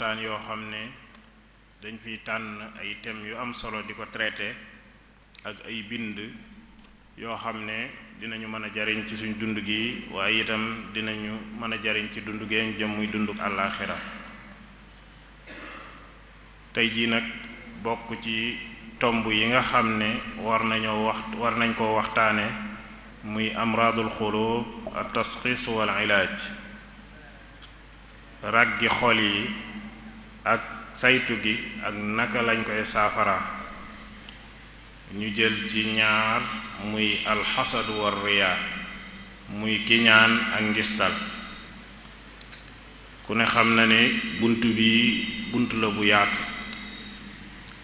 waxtaan yoo xam ne dañ fiy tànn ay thèmes yu am solo di ko traité ak ay bind yoo xam ne dinañu mën a jariñ ci suñ dund gi waaye itam dinañu mën a jariñ ci dund gee jëm muy dunduk àllaaxira. tey jii nag bokk ci tomb yi nga xam ne war nañ koo waxtaane muy amraadul xuluub at tasxiis wal ilaaj, raggi xol yi ak saytu gi ak naka lañ koy saafara. ñu jël ci ñaar muy alxasadu war riyaa, muy kiñaan ak ngistal. ku ne xam na ne bunt la bu yaatu.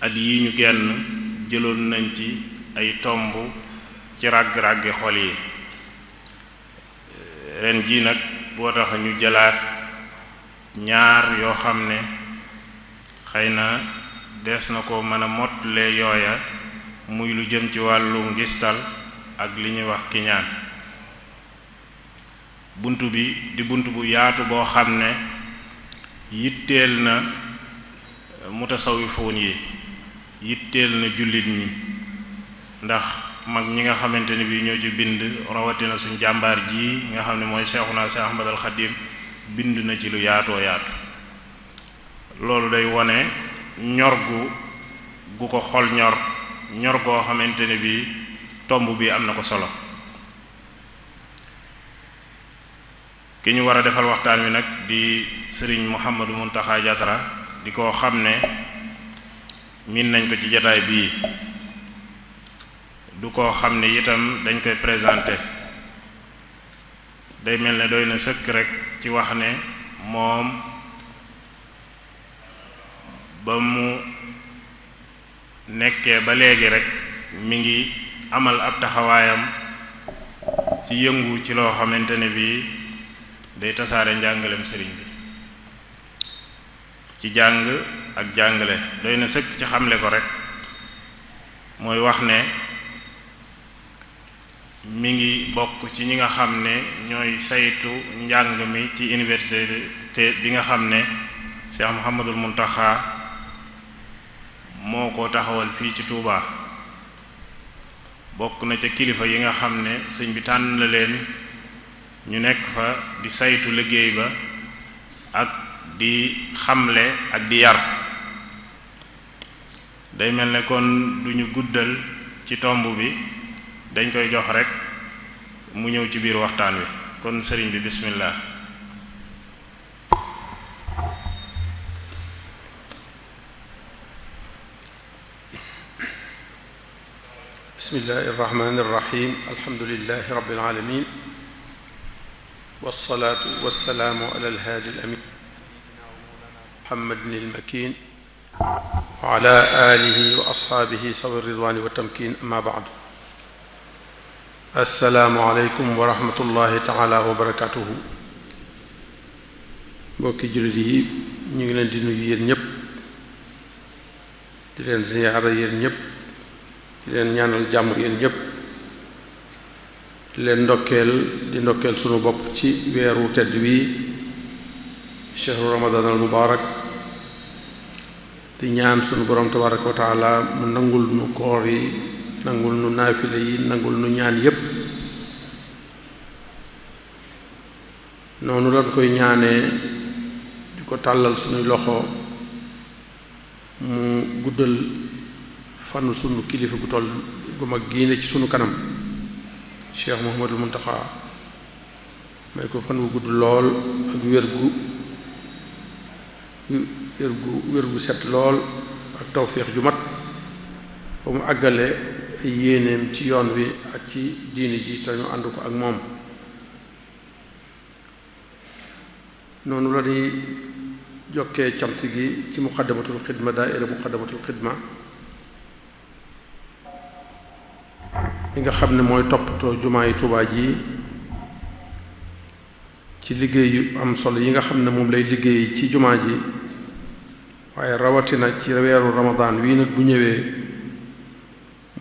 at yi ñu genn jëloon nañ ci ay tomb ci ràgg-ràggi xol yi. ren jii nag boo tax ñu jëlaat ñaar yoo xam ne xëy na dees na ko mën a mottale yooya, muy lu jëm ci wàllu ngistal ak li ñuy wax kiñaan. bunt bi di bunt bu yaatu boo xam ne yitteel na mutasawifuun yi, yitteel na jullit ñi, ndax mag ñi nga xamante ne bii ñoo ci bind, rawatina suñ jàmbaar ji nga xam ne mooy Seexuna Seex Ahmad al Xadim, bind na ci lu yaatoo yaatu. loolu day wone ñor gu ko xol ñor goo xamante ne bii tomb bi am na ko solo. ki ñu war a defal waxtaan wi nag di sëriñ Mouhamadou Mountakha Diatara, di koo xam ne miin nañ ko ci jataay bii, du koo xam ne itam dañ koy présenté. day mel ne doy na sëkk rek ci wax ne moom ba mu nekkee ba léegi rek mi ngi amal ab taxawaayam ci yëngu ci loo xamante ne bii day tasaare njàngalem sëriñ bi ci jàng ak jàngale. doy na sëkk ci xamle ko rek mooy wax ne mi ngi bokk ci ñi nga xam ne ñooy saytu njàng mi ci université bi nga xam ne Cheikh Mouhamadul Mountakha moo ko taxawal fii ci Touba. bokk na ca kilifa yi nga xam ne sëñ bi tànn la leen ñu nekk fa di saytu liggéey ba ak di xamle ak di yar. day mel ne kon duñu guddal ci tomb bi, dañ koy jox rek mu ñëw ci biir waxtaan wi. kon sëriñ bi bismillah. bismillahi irrahmani irrahim alhamdulilahi rabbil alamin wassalaatu wassalaamu ala alhaadi alamin muhammadin almakin wa ala alihi wa ashaabihi sawi ridwani wa tamkin. amma baadu, assalaamu aleykum wa rahmatullahi taala wa barakatuhu. mbokki jullit yi ñu ngi leen di nuyu yéen ñëpp, di leen ziyaara yéen ñëpp, di leen ñaanal jàmm yéen ñëpp, di leen ndokkeel sunu bopp ci weeru tedd wi shahru ramadan al mubarak. di ñaan sunu borom tabaraka wa taala mu nangul nu koor yi, nangul nu naafile yi, nangul nu ñaan yépp. noonu lañ koy ñaanee di ko tàllal sunuy loxo mu guddal fanu sunu kilifa gu toll gu mag gii ne ci sunu kanam, Cheikh Mouhamadul Mountakha, may ko fan wu gudd lool ak wér gu set lool ak tawféex ju mat, ba mu àggale ay yéeneem ci yoon wi ak ci diini ji te ñu ànd ko ak moom. noonu la ñuy jokkee cant gi ci muqaddamatul xidma, daaira muqaddamatul xidma mi nga xam ne mooy toppatoo jumaa yi Tuubaa ji ci liggéey yu am solo yi nga xam ne moom lay liggéey ci jumaa ji, waaye rawatina ci weeru Ramadan wii nag bu ñëwee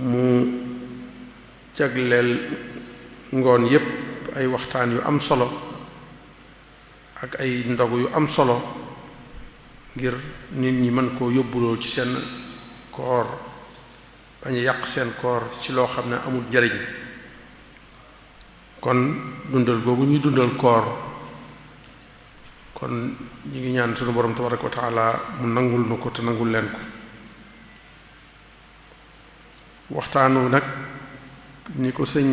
mu jagleel ngoon yépp ay waxtaan yu am solo ak ay ndogu yu am solo ngir nit ñi mën koo yóbbuloo ci seen koor bañ a yàq seen koor ci loo xam ne amul njariñ. kon dundal googu ñuy dundal koor kon ñu ngi ñaan sunu borom tabaraka wa taala mu nangul nu ko te nangul leen ko. waxtaanu nag ni ko sëñ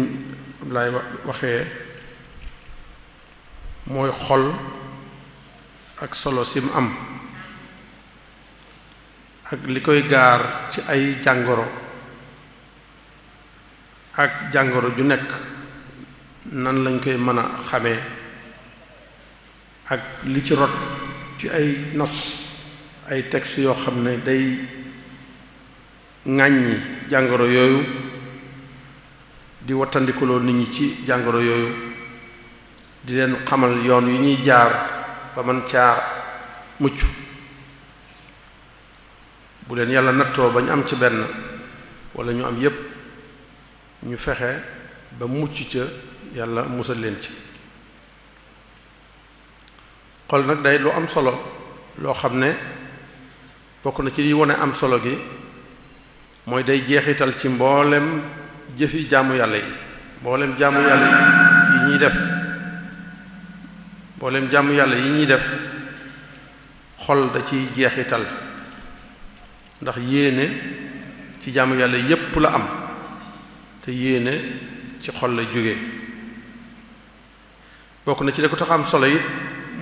Ablaay waxee mooy xol ak solo sim am ak li koy gaar ci ay jàngoro ak jàngoro ju nekk nan lañ koy mën a xamee ak li ci rot ci ay nas ay textes yoo xam ne day ŋàññi jàngoro yooyu di wattandikuloo nit ñi ci jàngoro yooyu di leen xamal yoon yu ñuy jaar ba man caa mucc bu leen yàlla nattoo ba ñu am ci benn wala ñu am yépp ñu fexe ba mucc ca yàlla musal leen ci. xol nag day lu am solo loo xam ne bokk na ci li wone am solo gi mooy day jeexital ci mboolem jëfi jaamu yàlla yi mboolem jaamu yàlla yi ñuy def mboolem jaamu yàlla yi ñuy def xol da ciy jeexital ndax yéene ci jaamu yàlla yépp la am te yéene ci xol la jóge bokk na ci li ko tax am solo it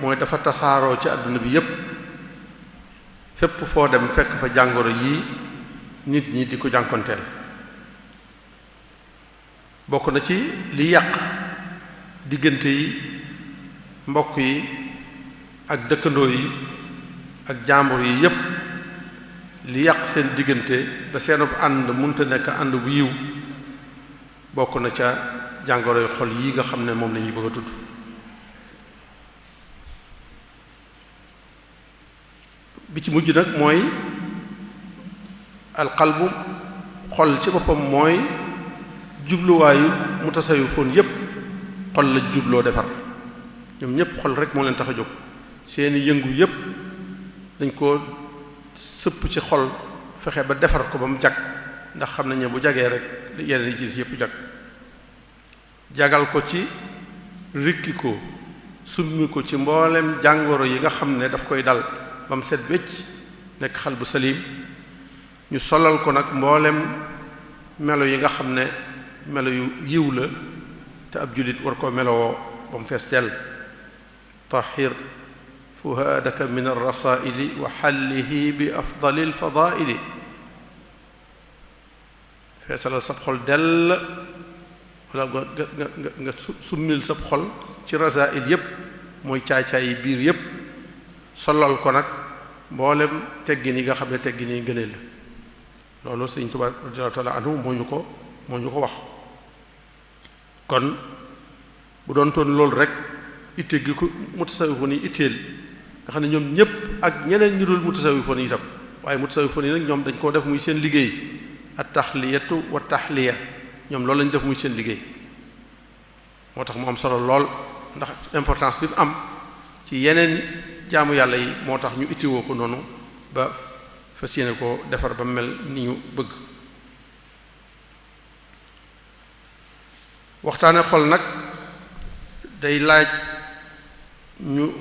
mooy dafa tasaaroo ci àdduna bi yépp fépp foo dem fekk fa jàngoro yii nit ñi di ko jànkonteel bokk na ci li yàq diggante yi mbokk yi ak dëkkandoo yi ak jàmbur yi yépp li yàq seen diggante ba seenub ànd munta nekk ànd bu yiw bokk na ca jàngoroy xol yi nga xam ne moom lañuy bëgg a tudd bi ci mujj nag mooy alqalbu xol ci boppam mooy jubluwaayu mutasawwifoon yépp xol la jubloo defar ñoom ñépp xol rek moo leen tax a jóg seeni yëngu yépp dañ ko sëpp ci xol fexe ba defar ko ba mu jag ndax xam nañ ne bu jagee rek yeneen yi gis yépp jag jagal ko ci rikki ko summi ko ci mboolem jàngoro yi nga xam ne daf koy dal ba mu set wecc nekk xal bu salim ñu solal ko nag mboolem melo yi nga xam ne melo yu yiw la te ab jullit war koo melowoo ba mu fees dell tahir fuhaadaka min arrasaili wa xallihi bi afdali alfadaili feesalal sab xol dell wala nga summil sab xol ci rasail yépp mooy caay-caay yi biir yépp solal ko nag mboolem teggin yi nga xam ne teggin yi ngëneel la loolu Sëriñ Tuubaa radiyallahu ta'ala anhu moo ñu ko wax kon bu doon toon loolu rek itte gi ko mutasawwifoon yi itteel nga xam ne ñoom ñépp ak ñeneen ñu dul mutasawwifoon yi itam waaye mutasawwifoon yi nag ñoom dañ koo def muy seen liggéey at-taxliyatu wa taxliya ñoom loolu lañ def muy seen liggéey moo tax mu am solo lool ndax importance bi mu am ci yeneen jaamu yàlla yi moo tax ñu ittiwoo ko noonu ba fas yéene ko defar ba mel ni ñu bëgg waxtaane xol nag day laaj ñu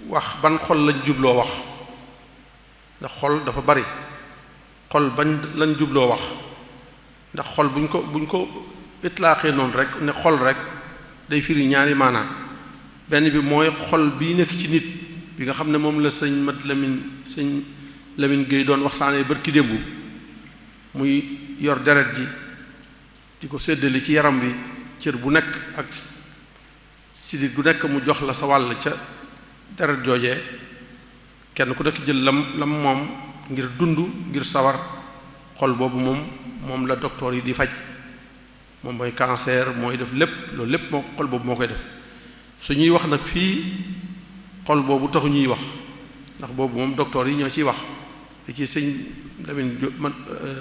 wax ban xol lañ jubloo wax ndax xol dafa bari xol bañ lañ jubloo wax ndax xol buñ ko itlaaxee noonu rek ne xol rek day firi ñaari maanaa benn bi mooy xol bii nekk ci nit bi nga xam ne moom la sëñ Lamin Géey doon waxtaanee barki démb muy yor deret ji di ko séddale ci yaram bi cër bu nekk ak sidit bu nekk mu jox la sa wàll ca deret joojee kenn ku nekk jël lam moom ngir dund ngir sawar xol boobu moom la docteur yi di faj moom mooy cancer mooy def lépp loolu lépp moo xol boobu moo koy def su ñuy wax nag fii xol boobu taxu ñuy wax ndax boobu moom docteur yi ñoo ciy wax di ci sëñ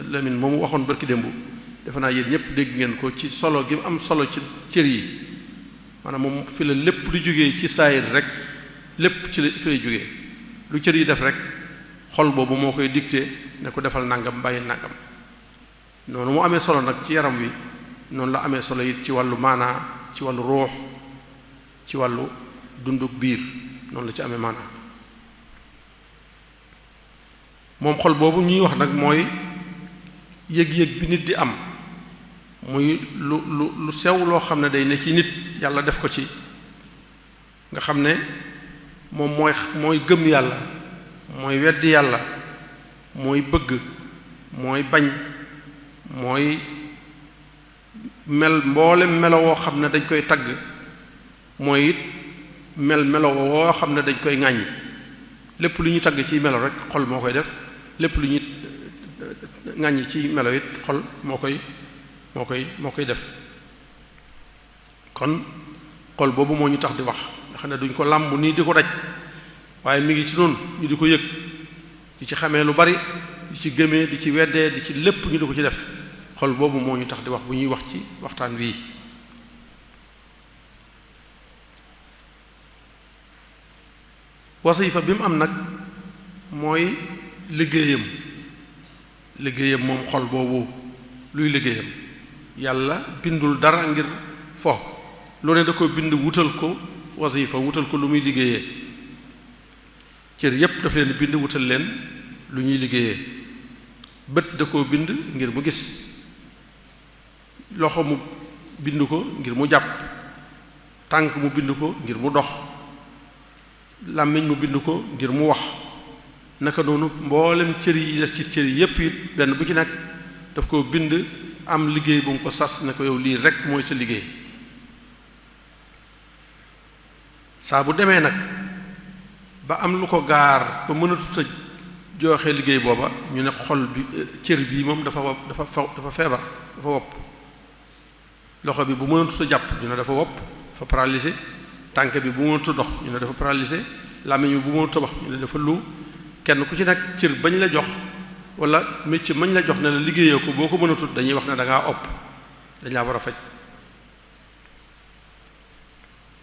Lamine moomu waxoon barki démb defe naa yéen ñëpp dégg ngeen ko ci solo gi am solo ci cër yi maanaam moom fi la lépp di jógee ci saayir rek lépp fi lay jógee lu cër yi def rek xol boobu moo koy dicté ne ko defal nangam bàyyi nangam. noonu mu amee solo nag ci yaram wi noonu la amee solo it ci wàllu maanaa ci wàllu ruux ci wàllu dunduk biir noonu la ci amee maanaa. moom xol boobu ñuy wax nag mooy yëg-yëg bi nit di am muy lu sew loo xam ne day ne ci nit yàlla def ko ci nga xam ne moom mooy gëm yàlla mooy weddi yàlla mooy bëgg mooy bañ mooy mel mboolem melo woo xam ne dañ koy tagg mooy it melo woo xam ne dañ koy ŋàññi lépp lu ñuy tagg ci melo rek xol moo koy def lépp lu ñuy ŋàññi ci melo it xol moo koy def. kon xol boobu moo ñu tax di wax nga xam ne duñ ko làmb nii di ko daj waaye mi ngi ci noonu ñu di ko yëg di ci xamee lu bari di ci gëmee di ci weddee di ci lépp ñu di ko ci def xol boobu moo ñu tax di wax bu ñuy wax ci waxtaan wii. wasifa bi mu am nag mooy liggéeyam moom xol boobu luy liggéeyam yàlla bindul dara ngir fo lu ne da ko bind wutal ko wasifa wutal ko lu muy liggéeyee cër yépp daf leen bind wutal leen lu ñuy liggéeyee bët da koo bind ngir mu gis loxo mu bind ko ngir mu jàpp tànk mu bind ko ngir mu dox làmmiñ mu bind ko ngir mu wax naka noonu mboolem cër yi des ci cër yépp it benn bu ci nekk daf koo bind am liggéey bu mu ko sas ne ko yow lii rekk mooy sa liggéey. saa bu demee nag ba am lu ko gaar ba mënatut a joxe liggéey booba ñu ne xol bi cër bii moom dafa feebar dafa wopp loxo bi bu mënatut a jàpp ñu ne dafa wopp dafa paralysé tànk bi bu mënatut a dox ñu ne dafa paralysé làmmiñ bi bu mënatut a wax ñu ne dafa lu kenn ku ci nekk cër bañ la jox wala métier mañ la jox ne la liggéeyee ko boo ko mënatut dañuy wax ne da ngaa opp dañ laa war a faj.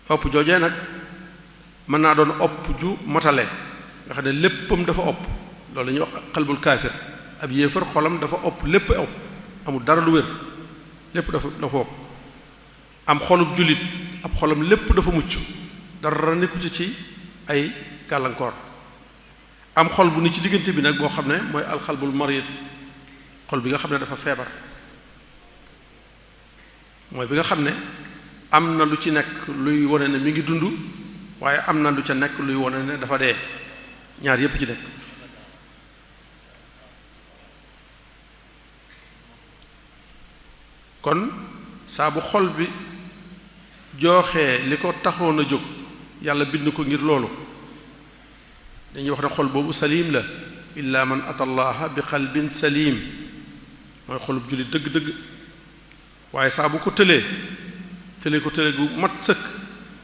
opp joojee nag mën naa doon opp ju motale nga xam ne léppam dafa opp loolu la ñuy wax xalbul kaafir ab yéefar xolam dafa opp lépp opp amul dara lu wér lépp dafa opp. am xolub jullit ab xolam lépp dafa mucc dara nekku ci ay gàllankoor. am xol bu ni ci diggante bi nag boo xam ne mooy alxalbul marid xol bi nga xam ne dafa feebar mooy bi nga xam ne am na lu ci nekk luy wone ne mi ngi dund waaye am na lu ca nekk luy wone ne dafa dee ñaar yépp ci nekk. kon saa bu xol bi jooxee li ko taxoon a jóg yàlla bind ko ngir loolu dañuy wax ne xol boobu salim la illa man ata allaha bi qalbin salim mooy xolub jullit dëgg-dëgg waaye saa bu ko tëlee ko tële gu mat sëkk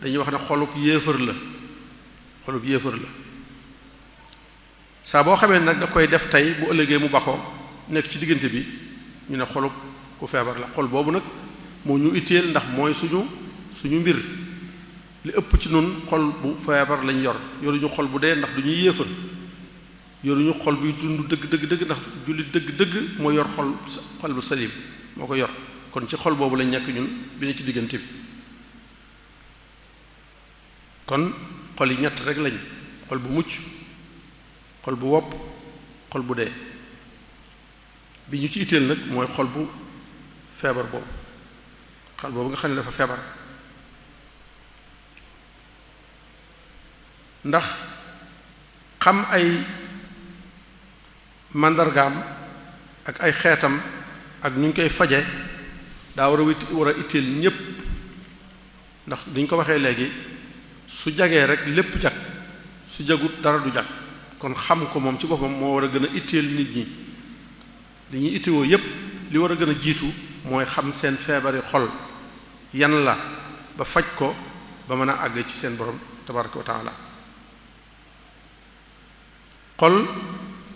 dañuy wax ne xolub yéefar la saa boo xamee nag da koy def tey bu ëllëgee mu baxoo nekk ci diggante bi ñu ne xolub ku feebar la xol boobu nag moo ñu itteel ndax mooy suñu mbir li ëpp ci nun xol bu feebar lañ yoruñu xol bu dee ndax du ñuy yéefal yoruñu xol buy dund dëgg ndax jullit dëgg moo yor xol bu salim moo ko yor kon ci xol boobu lañ nekk ñun bi ne ci diggante bi. kon xol yi ñett rek lañ xol bu mucc xol bu wopp xol bu dee bi ñu ci itteel nag mooy xol bu feebar boobu xol boobu nga xam ne dafa feebar. ndax xam ay màndargaam ak ay xeetam ak ñu koy faje daa war a itteel ñépp ndax diñ ko waxee léegi su jagee rek lépp jag su jagut dara du jag kon xam ko moom ci boppam moo war a gën a itteel nit ñi li ñuy ittewoo yépp li war a gën a jiitu mooy xam seen feebari xol yan la ba faj ko ba mën a àgg ci seen borom tabaraka wa taala. xol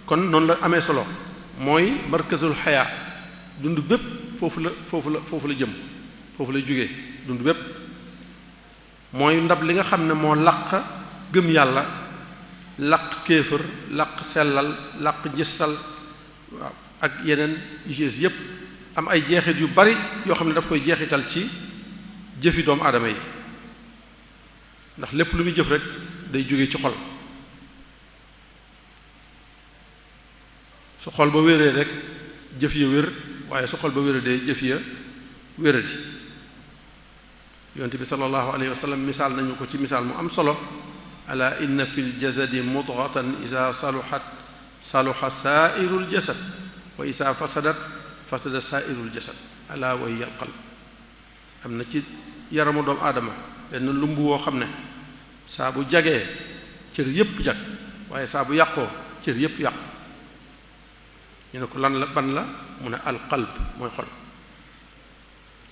kon noonu la amee solo mooy markazul xayaa dund bépp foofu la jëm foofu lay jógee dund bépp mooy ndab li nga xam ne moo laq gëm yàlla laq kéefër laq sellal laq njissal waaw ak yeneen yu yépp am ay jeexit yu bari yoo xam ne daf koy jeexital ci jëfi doomu aadama yi ndax lépp lu muy jëf rek day jóge ci xol su xol ba wéree rek jëf ya wér waaye su xol ba wéradee jëf ya wéradi yonent bi sallallahu alayhi wa sallam misaal nañu ko ci misaal mu am solo ala inna fil jasadi mudghatan isa saluhat saluha sa'irul jasad wa isa fasadat fasada sa'irul jasad ala wa hiya al qalb am na ci yaramu doomu aadama benn lumb woo xam ne saa bu jagee cër yépp jag waaye saa bu yàqoo cër yépp yàqu ñu ne ko lan la ban la mu ne al qalb mooy xol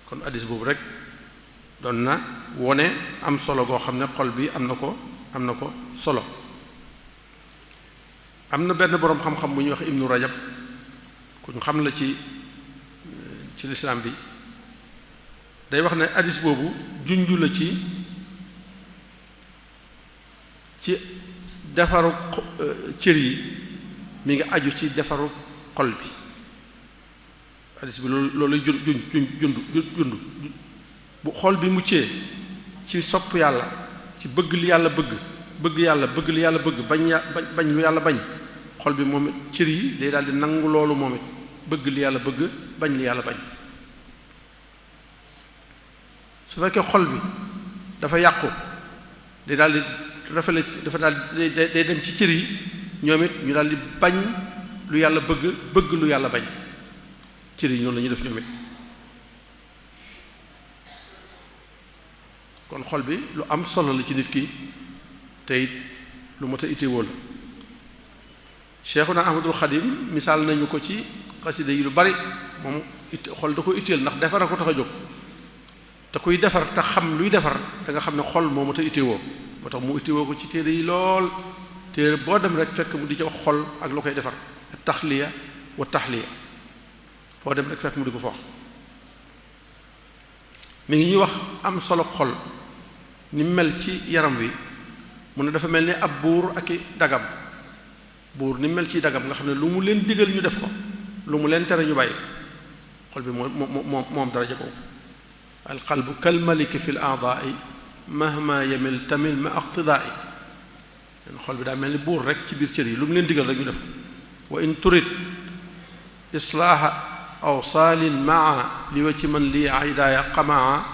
kon hadiis boobu rek doon na wone am solo goo xam ne xol bi am na ko solo am na benn boroom xam-xam bu ñuy wax ibnu rajab ku ñu xam la ci lislaam bi day wax ne hadiis boobu junju la ci defaru cër yi mi ngi aju ci defaru xol bi hadiis bi loolu jund bu xol bi muccee ci sopp yàlla ci bëgg li yàlla bëgg yàlla bëgg li yàlla bëgg bañ lu yàlla bañ xol bi moom it cër yi day daal di nangu loolu moom it bëgg li yàlla bëgg bañ li yàlla bañ su fekkee xol bi dafa yàqu day daal di rafale dafa daal day dem ci cër yi ñoom it ñu daal di bañ lu yàlla bëgg lu yàlla bañ cër yi noonu la ñuy def ñoom it kon xol bi lu am solo la ci nit ki te it lu mat a itteewoo la Cheikhuna Ahmadul Xadim misaal nañu ko ci xasida yi lu bari moom xol da ko itteel ndax defar a ko tax a jóg te kuy defar te xam luy defar da nga xam ne xol moo mat a itteewoo moo tax mu itteewoo ko ci téere yi lool téere boo dem rek fekk mu di ca wax xol ak lu koy defar ak taxliya wa taxliya foo dem rek fekk mu di ko fa wax mi ngi ñuy wax am solo xol ni mel ci yaram wi mu ne dafa mel ni ab buur ak i dagam buur ni mel ci dagam nga xam ne lu mu leen digal ñu def ko lu mu leen tere ñu bàyyi xol bi moom daraja boobu al qalbu kal maliki fi l a'da'i mahma yamil tamil ma iqtida'i leen xol bi daa mel ni buur rek ci biir cër yi lu mu leen digal rek ñu def ko wa in turid islaaha awsaalin maa li wa ci man lii idaaya qamaa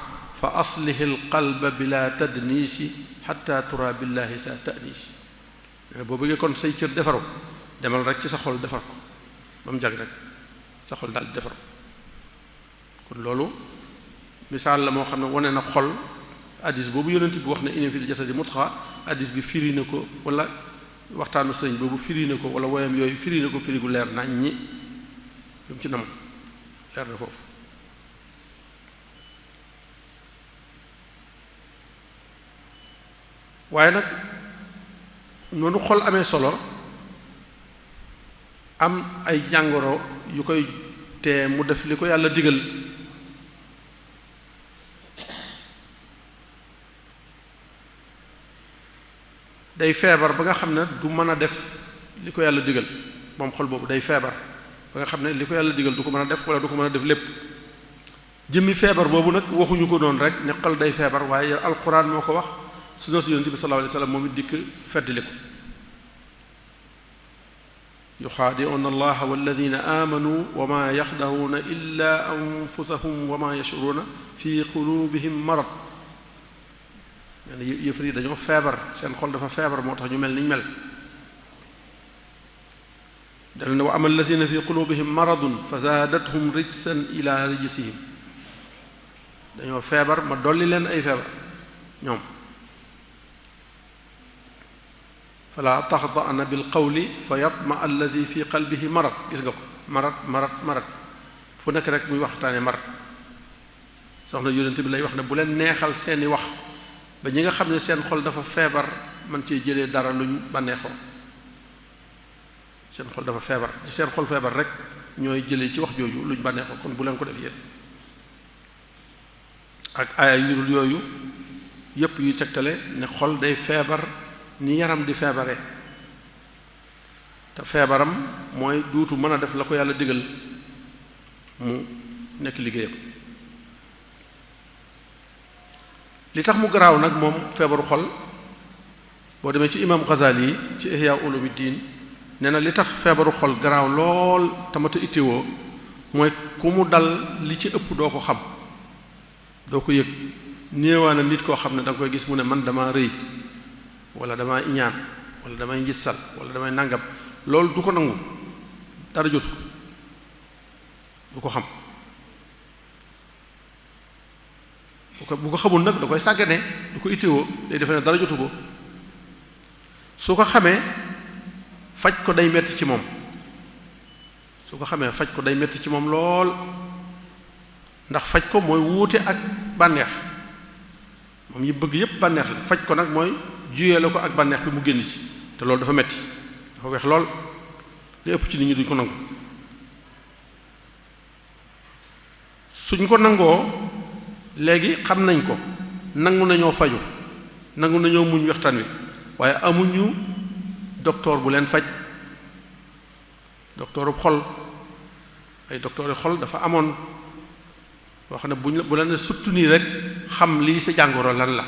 fa aslih al qalba bila tadniisi xatta tura billahi sa ta'niisi boo bëggee kon say cër defaru demal rek ci sa xol defar ko ba mu jag rek sa xol daal di defar kon loolu misaal la moo xam ne wane na xol hadiis boobu yonent bi wax ne inna fil jasadi mudxa hadiis bi firi na ko wala waxtaanu sëñ boobu firi na ko wala woyam yooyu firi na ko firi gu leer nañ ñi lu mu ci nam leer na foofu waaye nag noonu xol amee solo am ay jàngoro yu koy tee mu def li ko yàlla digal day feebar ba nga xam ne du mën a def li ko yàlla digal moom xol boobu day feebar ba nga xam ne li ko yàlla digal du ko mën a def wala du ko mën a def lépp jëmmi feebar boobu nag waxuñu ko noonu rek ne xol day feebar waaye alquran moo ko wax sunna si yonent bi sallallahu alayhi wasallam moom it dikk feddli ko yuxaadi'uuna allaha walladina amanu wa ma yaxda'uuna illa anfusahum wa ma yash'uruuna fi qulubihim marad yëfar yi dañoo feebar seen xol dafa feebar moo tax ñu mel niñ mel dal ne wa ama alladina fi qulubihim maradun fa zaadathum rijsan ila rijsihim dañoo feebar ma dolli leen ay feebar ñoom fala taxda'na bil qawli fa yatma alladi fi qalbihi marad gis nga ko marad fu nekk rek muy waxtaane marad soxna yonent bi lay wax ne bu leen neexal seeni wax ba ñi nga xam ne seen xol dafa feebar man cee jëlee dara luñ bànneexoo seen xol dafa feebar ci seen xol feebar rek ñooy jëlee ci wax jooju luñ bànneexoo kon bu leen ko def yéen ak aaya yurul yooyu yépp yuy tegtale ne xol day feebar ni yaram di feebaree te feebaram mooy duutu mën a def la ko yàlla digal mu nekk liggéeyam. li tax mu garaaw nag moom feebaru xol boo demee ci imam Ghazali yi ci Ihya Ulumuddin nee na li tax feebaru xol garaaw lool tamata itteewoo mooy ku mu dal li ci ëpp doo ko xam doo ko yëg. néewaana nit koo xam ne da nga koy gis mu ne man damaa rëy wala damaa iñaan wala damay njissal wala damay nangam loolu du ko nangu dara jotu ko du ko xam bu ko xamul nag da koy sàggane du ko itteewoo day defe ne dara jotu ko su ko xamee faj ko day metti ci moom su ko xamee faj ko day metti ci moom lool ndax faj ko mooy wuute ak bànneex moom yi bëgg yépp bànneex la faj ko nag mooy juyee la ko ak bànneex bi mu génn ci te loolu dafa metti dafa weex lool li ëpp ci nit ñi duñ ko nangu suñ ko nangoo léegi xam nañ ko nangu nañoo faju nangu nañoo muñ waxtaan wi waaye amuñu docteur bu leen faj docteurub xol ay docteur yu xol dafa amoon boo xam ne bu la ne suttu nii rek xam lii sa jàngoro lan la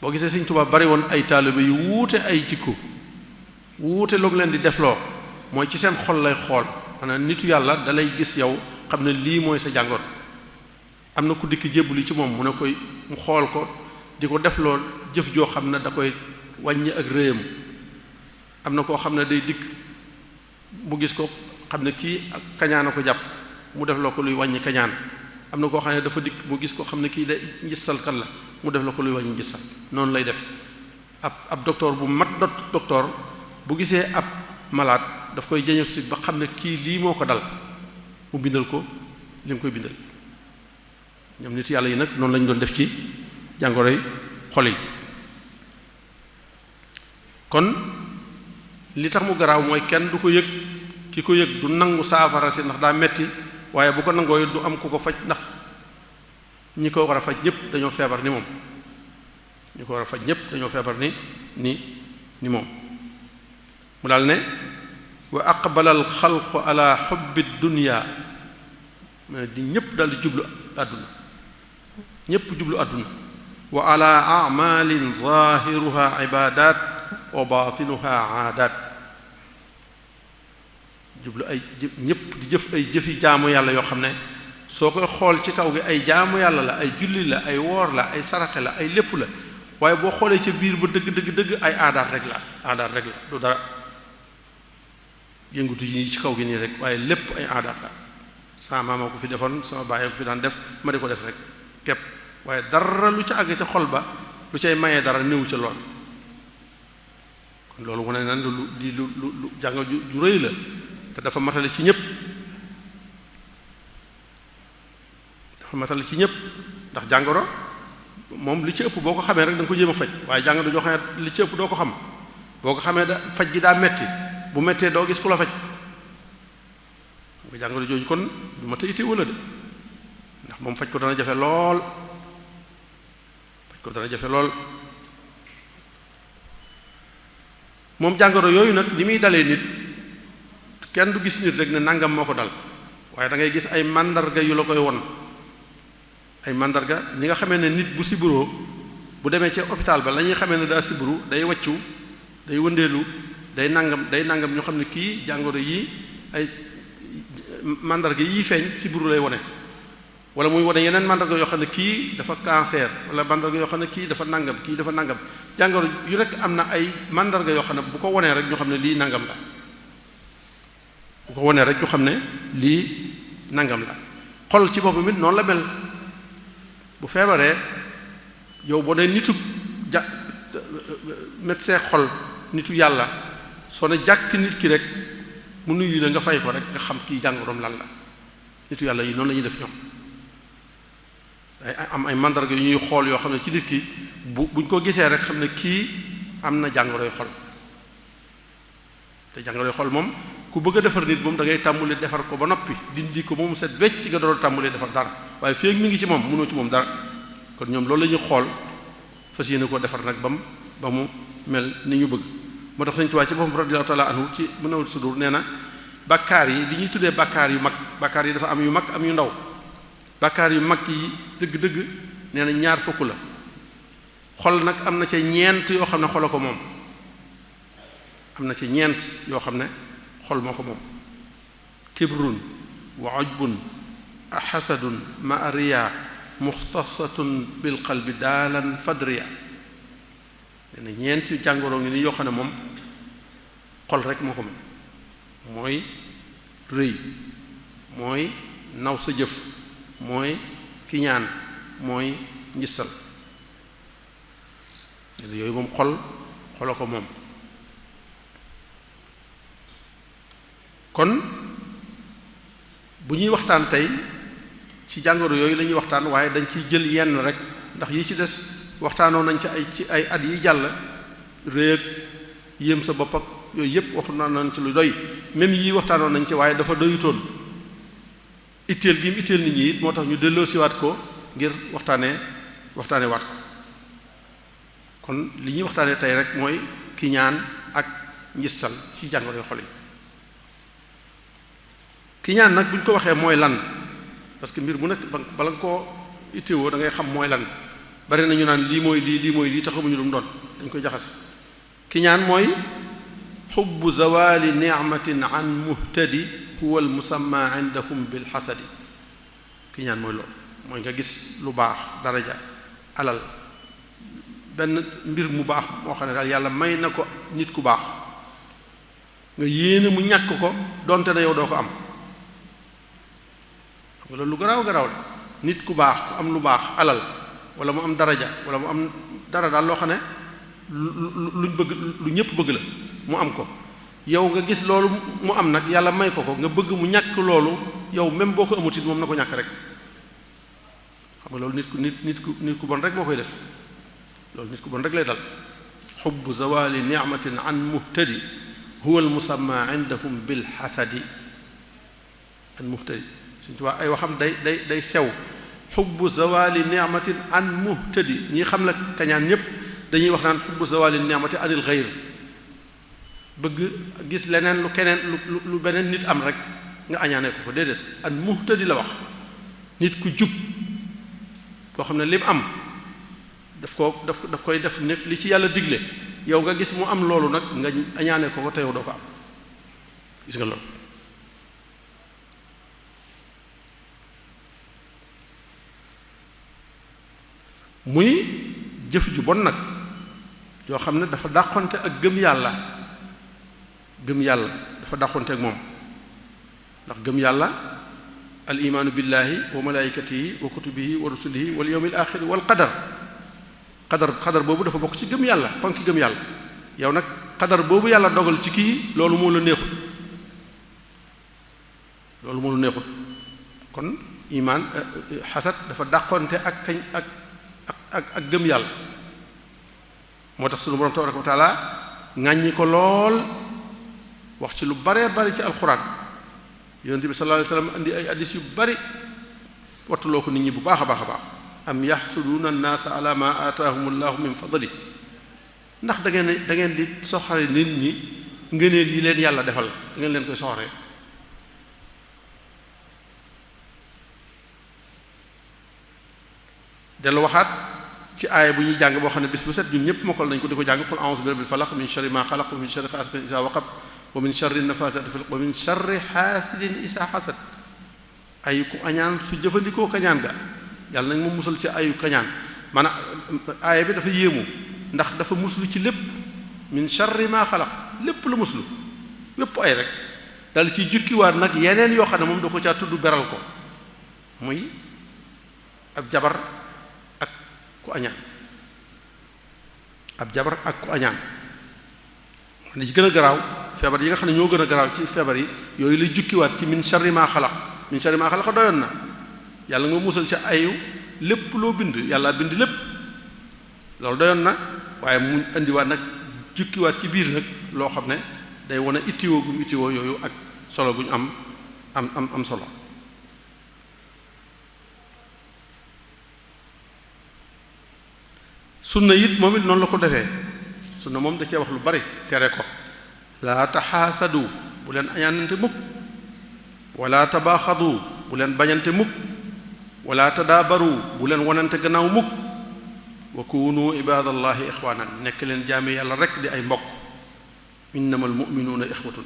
boo gisee Sëriñ Tuubaa bari woon ay taalibe yu wuute ay jikko wuute lu mu leen di defloo mooy ci seen xol lay xool maanaam nitu yàlla da lay gis yow xam ne lii mooy sa jàngoro am na ku dikk jébbuli ci moom mu ne koy mu xool ko di ko defloo jëf joo xam ne da koy wàññi ak réyam am na koo xam ne day dikk mu gis ko xam ne kii ak kañaan a ko jàpp mu def la ko luy wàññi kañaan am na koo xam ne dafa dikk mu gis ko xam ne kii day njissalkat la mu def la ko luy wàññi njissal noonu lay def ab docteur bu mat docteur bu gisee ab malade daf koy diagnostic ba xam ne kii lii moo ko dal mu bindal ko li mu koy bindal ñoom nit yàlla yi nag noonu lañu doon def ci jàngoroy xol yi kon li tax mu garaaw mooy kenn du ko yëg ki ko yëg du nangu saafara si ndax daa metti waaye bu ko nangoo du am ku ko faj ndax ñi ko war a faj ñëpp dañoo feebar ni moom ñi ko war a faj ñëpp dañoo feebar ni moom mu daal ne wa aqbala al xalqu ala xubbi dunya mais di ñëpp daal di jublu àdduna ñëpp jublu àdduna wa ala amalin zahiruha ibadat wa batinuha aadat jublu ay ñëpp di jëf ay jëfi jaamu yàlla yoo xam ne soo koy xool ci kaw gi ay jaamu yàlla la ay julli la ay woor la ay saraxe la ay lépp la waaye boo xoolee ca biir ba dëgg ay aadaat rek la du dara yëngutu yi ci kaw gi nii rek waaye lépp ay aadaat la sama maama ko fi defoon sama baay ko fi daan def ma di ko def rek képp waaye dara lu ca àgg ca xol ba lu cay mayee dara néew ca lool kon loolu wane na lu jàng ju rëy la te dafa matale ci ñëpp ndax jàngoro moom li ci ëpp boo ko xamee rek da nga ko jéem a faj waaye jàngoro joo xam ne li ci ëpp doo ko xam boo ko xamee da faj gi daa metti bu mettee doo gis ku la faj nga jàngoro jooju kon du ma ta ité wala de ndax moom faj ko dana jafe lool moom jàngoro yooyu nag li muy dalee nit kenn du gis nit rek ne nangam moo ko dal waaye da ngay gis ay màndarga yu la koy won ay màndarga ñi nga xamee ne nit bu siburoo bu demee ci hôpital ba la ñuy xamee ne daa siburu day waccu day wëndeelu day nangam ñu xam ne kii jàngoro yi ay màndarga yii feeñ siburu lay wone wala muy wone yeneen màndarga yoo xam ne kii dafa cancer wala màndarga yoo xam ne kii dafa nangam jàngoro yu nekk am na ay màndarga yoo xam ne bu ko wonee rek ñu xam ne lii nangam la bu ko wonee rek ñu xam ne lii nangam la xol ci boppam it noonu la mel bu feebaree yow boo dee nitu médecin xol nitu yàlla soo ne jàkk nit ki rek mu nuyu la nga fay ko rek nga xam kii jàngoroom lan la nitu yàlla yi noonu la ñuy def ñoom day am ay mandarga yu ñuy xool yoo xam ne ci nit ki buñ ko gisee rek xam ne kii am na jàngoroy xol te jàngoroy xol moom ku bëgg a defar nit moom da ngay tàmbali defar ko ba noppi dindi ko moom set wecc nga door a tàmbali defar dara waaye fii ak mi ngi ci moom mënoo ci moom dara kon ñoom loolu la ñuy xool fas yéene koo defar nag ba mu mel ni ñu bëgg moo tax Sëriñ Tuubaa ci boppam radiyallahu ta'ala anhu ci Munawwirus Sudur nee na bàkkaar yi li ñuy tuddee bàkkaar yu mag bàkkaar yi dafa am yu mag am yu ndaw bàkkaar yu mag yi dëgg-dëgg nee na ñaar fukk la xol nag am na ca ñeent yoo xam ne xol a ko moom am na ci ñeent yoo xam ne xol moo ko moom kibrun wa ujbun hasadun ma riya muxtasatun bil qalbi daalan fadriya nee na ñeenti jàngoro ngi ni yoo xam ne moom xol rek moo ko moom mooy rëy mooy naw sa jëf mooy kiñaan mooy njissal nee na yooyu moom xol a ko moom kon bu ñuy waxtaan tey ci jàngoro yooyu la ñuy waxtaan waaye dañ ciy jël yenn rek ndax yi ci des waxtaanoo nañ ci ay at yi jàll réeg yéem sa bopp ak yooyu yëpp wax nañ ci lu doy même yii waxtaanoo nañ ci waaye dafa doyutoon itteel gi mu itteel nit ñi it moo tax ñu delloosiwaat ko ngir waxtaane waat ko kon li ñuy waxtaanee tey rek mooy kiñaan ak njistal ci jàngoro xol yi kiñaan nag bu ñu ko waxee mooy lan parce que mbir mu nekk bala nga koo itteewoo da ngay xam mooy lan bari na ñu naan lii mooy lii te xamuñu lu mu doon dañ koy jaxase kiñaan mooy xubbu zawali ni'matin an muhtadi huwa al musamma indahum bil xasadi kiñaan mooy loolu mooy nga gis lu baax daraja alal benn mbir mu baax moo xam ne daal yàlla may na ko nit ku baax nga yéene mu ñàkk ko donte na yow doo ko am xam nga loolu lu garaaw la nit ku baax ku am lu baax alal wala mu am daraja wala mu am dara daal loo xam ne luñ bëgg lu ñëpp bëgg la mu am ko yow nga gis loolu mu am nag yàlla may ko nga bëgg mu ñàkk loolu yow même boo ko amutit moom na ko ñàkk rek xam nga loolu nit ku bon rek moo koy def loolu nit ku bon rek lay dal xubbu zawali ni'matin an muhtadi huwa al musamma indahum bil hasadi an muhtadi Sëriñ Tuubaa ay waxam day sew xubbu zawali ni'matin an muhtadi ñi xam la kañaan ñépp dañuy wax naan xubbu zawali ni'mati anil ghayr bëgg gis leneen lu beneen nit am rek nga añaane ko déedéet an muhtadi la wax nit ku jub koo xam ne lim am daf koy def ne li ci yàlla digle yow nga gis mu am loolu nag nga añaane ko te yow doo ko am gis nga loolu muy jëf ju bon nag yoo xam ne dafa dàqonte ak gëm yàlla dafa dàqonte ak moom ndax gëm yàlla al imaanu billahi wa malaikatihi wa kutubihi wa rusulihi wal yawmil axiri wal qadar boobu dafa bokk ci gëm yàlla ponki gëm yàlla yow nag qadar boobu yàlla dogal ci kii loolu moo la neexut kon imaan xasad dafa dàqonte ak gëm yàlla moo tax sunu borom tabaraka wa taala ŋàññi ko lool wax ci lu baree bari ci alxuraan yonent bi sallallahu alayhi wasallam andi ay hadiis yu bari wattuloo ko nit ñi bu baax a baax a baax am yaxsuduuna annaasa ala ma aataahumullahu min fadli ndax da ngeen di soxare nit ñi ngëneel yi leen yàlla defal da ngeen leen koy soxaree dellu waxaat ci aaya bu ñuy jàng boo xam ne bis bu set ñun ñëpp mokkal nañ ko di ko jàng qul a'uuzu bi rabbil falaq min sharri ma xalaq wa min sharri haasiqin izaa waqab wa min sharri nafaasaati fil uqad wa min sharri haasidin izaa hasad ayu ku añaan su jëfandikoo kañaan ga yàlla nag moom musal ci ayu kañaan maanaam aaya bi dafa yéemu ndax dafa muslu ci lépp min sharri ma xalaq lépp la muslu lépp ay rek dal ciy jukkiwaat nag yeneen yoo xam ne moom da ko caa tudd beral ko muy ab jabar ak ku añaan li ci gën a garaaw feebar yi nga xam ne ñoo gën a garaaw ci feebar yi yooyu lay jukkiwaat ci min sharri ma xalaq min sharri ma xalaq doyoon na yàlla nga musal ca ayu lépp loo bind yàlla bind lépp loolu doyoon na waaye mu indiwaat nag jukkiwaat ci biir nag loo xam ne day wane ittiwoo gum ittiwoo yooyu ak solo guñ am solo sunna it moom it noonu la ko defee sunna moom da cee wax lu bari tere ko laa taxaasadu bu leen añaanante mukk wala tabaaxadu bu leen bañante mukk wala tadaabaru bu leen wonante gannaaw mukk wa kunu ibadallahi ixwanan nekk leen jaami yàlla rek di ay mbokk innamal mu'minuuna ixwatun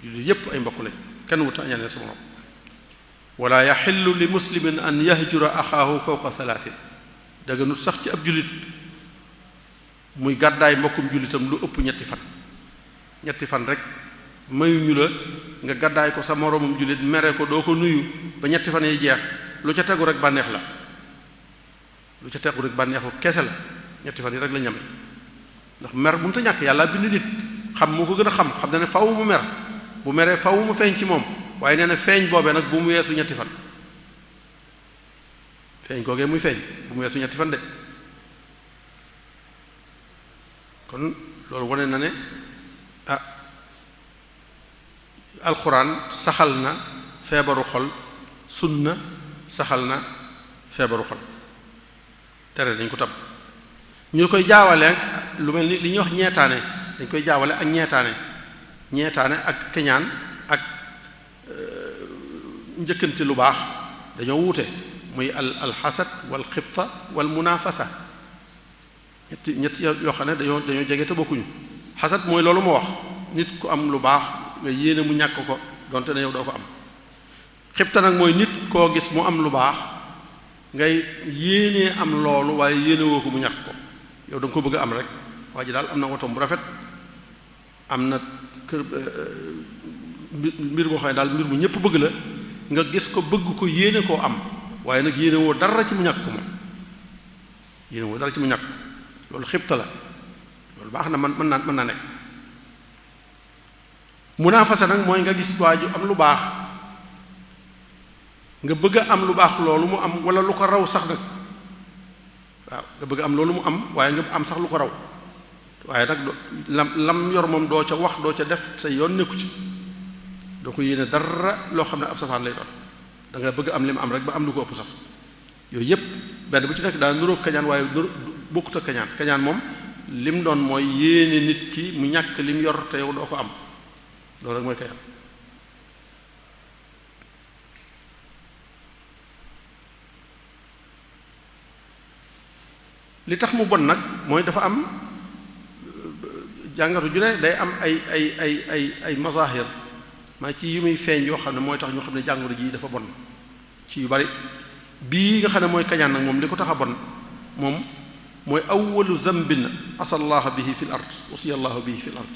jullit yépp ay mbokk lañ kenn wuta añaane sa morom wala yaxillu li muslimin an yahjura axaahu fawqa thalaatin daganut sax ci ab jullit muy gàddaay mbokkum jullitam lu ëpp ñetti fan rek mayuñu la nga gàddaay ko sa moromum jullit mere ko doo ko nuyu ba ñetti fan yi jeex lu ca tegu rek bànneex la lu ca tegu rek bànneexu kese la ñetti fan yi rek la ñame ndax mer bu mu ta ñàkk yàlla bind nit xam moo ko gën a xam na ne faw mu mer bu meree faw mu feeñ ci moom waaye nee na feeñ boobee nag bu mu weesu ñetti fan feeñ googee muy feeñ bu mu weesu ñetti fan de kon loolu wane na ne alxuraan saxal na feebaru xol sunna saxal na feebaru xol tere dañ ko tam ñu koy jaawale lu mel ni li ñuy wax ñeetaane dañ koy jaawale ak ñeetaane ak keñaan ak njëkkante lu baax dañoo wuute muy alxasad wal xibta wal munafasa ñetti yoo xam ne dañoo jege te bokkuñu xasad mooy loolu ma wax nit ku am lu baax nga yéene mu ñàkk ko donte ne yow doo ko am xibta nag mooy nit koo gis mu am lu baax ngay yéenee am loolu waaye yéene woo ko mu ñàkk ko yow da nga ko bëgg a am rek waa ji daal am na wotom bu rafet am na kër mbir moo xam ne daal mbir mu ñëpp bëgg la nga gis ko bëgg ko yéene koo am waaye nag yéene woo dara ci mu ñàkk ko moom yéene woo dara ci mu ñàkk loolu xibta la loolu baax na mën naa nekk munaafasa nag mooy nga gis waa ju am lu baax nga bëgg a am lu baax loolu mu am wala lu ko raw sax nag waaw nga bëgg am loolu mu am waaye nga am sax lu ko raw waaye nag lam yor moom doo ca wax doo ca def sa yoon nekku ci doo ko yéene dara loo xam ne ab safaan lay doon da nga bëgg am li mu am rek ba am lu ko ëpp sax yooyu yépp benn bu ci nekk daa nuroog kañaan waaye bokkut ak kañaan moom lim doon mooy yéene nit ki mu ñàkk lim yor te yow doo ko am loolu rek mooy kañaan li tax mu bon nag mooy dafa am jàngatu ju ne day am ay mazahir maa ci yu muy feeñ yoo xam ne mooy tax ñu xam ne jàngoro ji dafa bon ci yu bari bii nga xam ne mooy kañaan nag moom li ko tax a bon moom mooy awwalu zambin asallaha bihi fil ard wasiyallahu bihi fil ard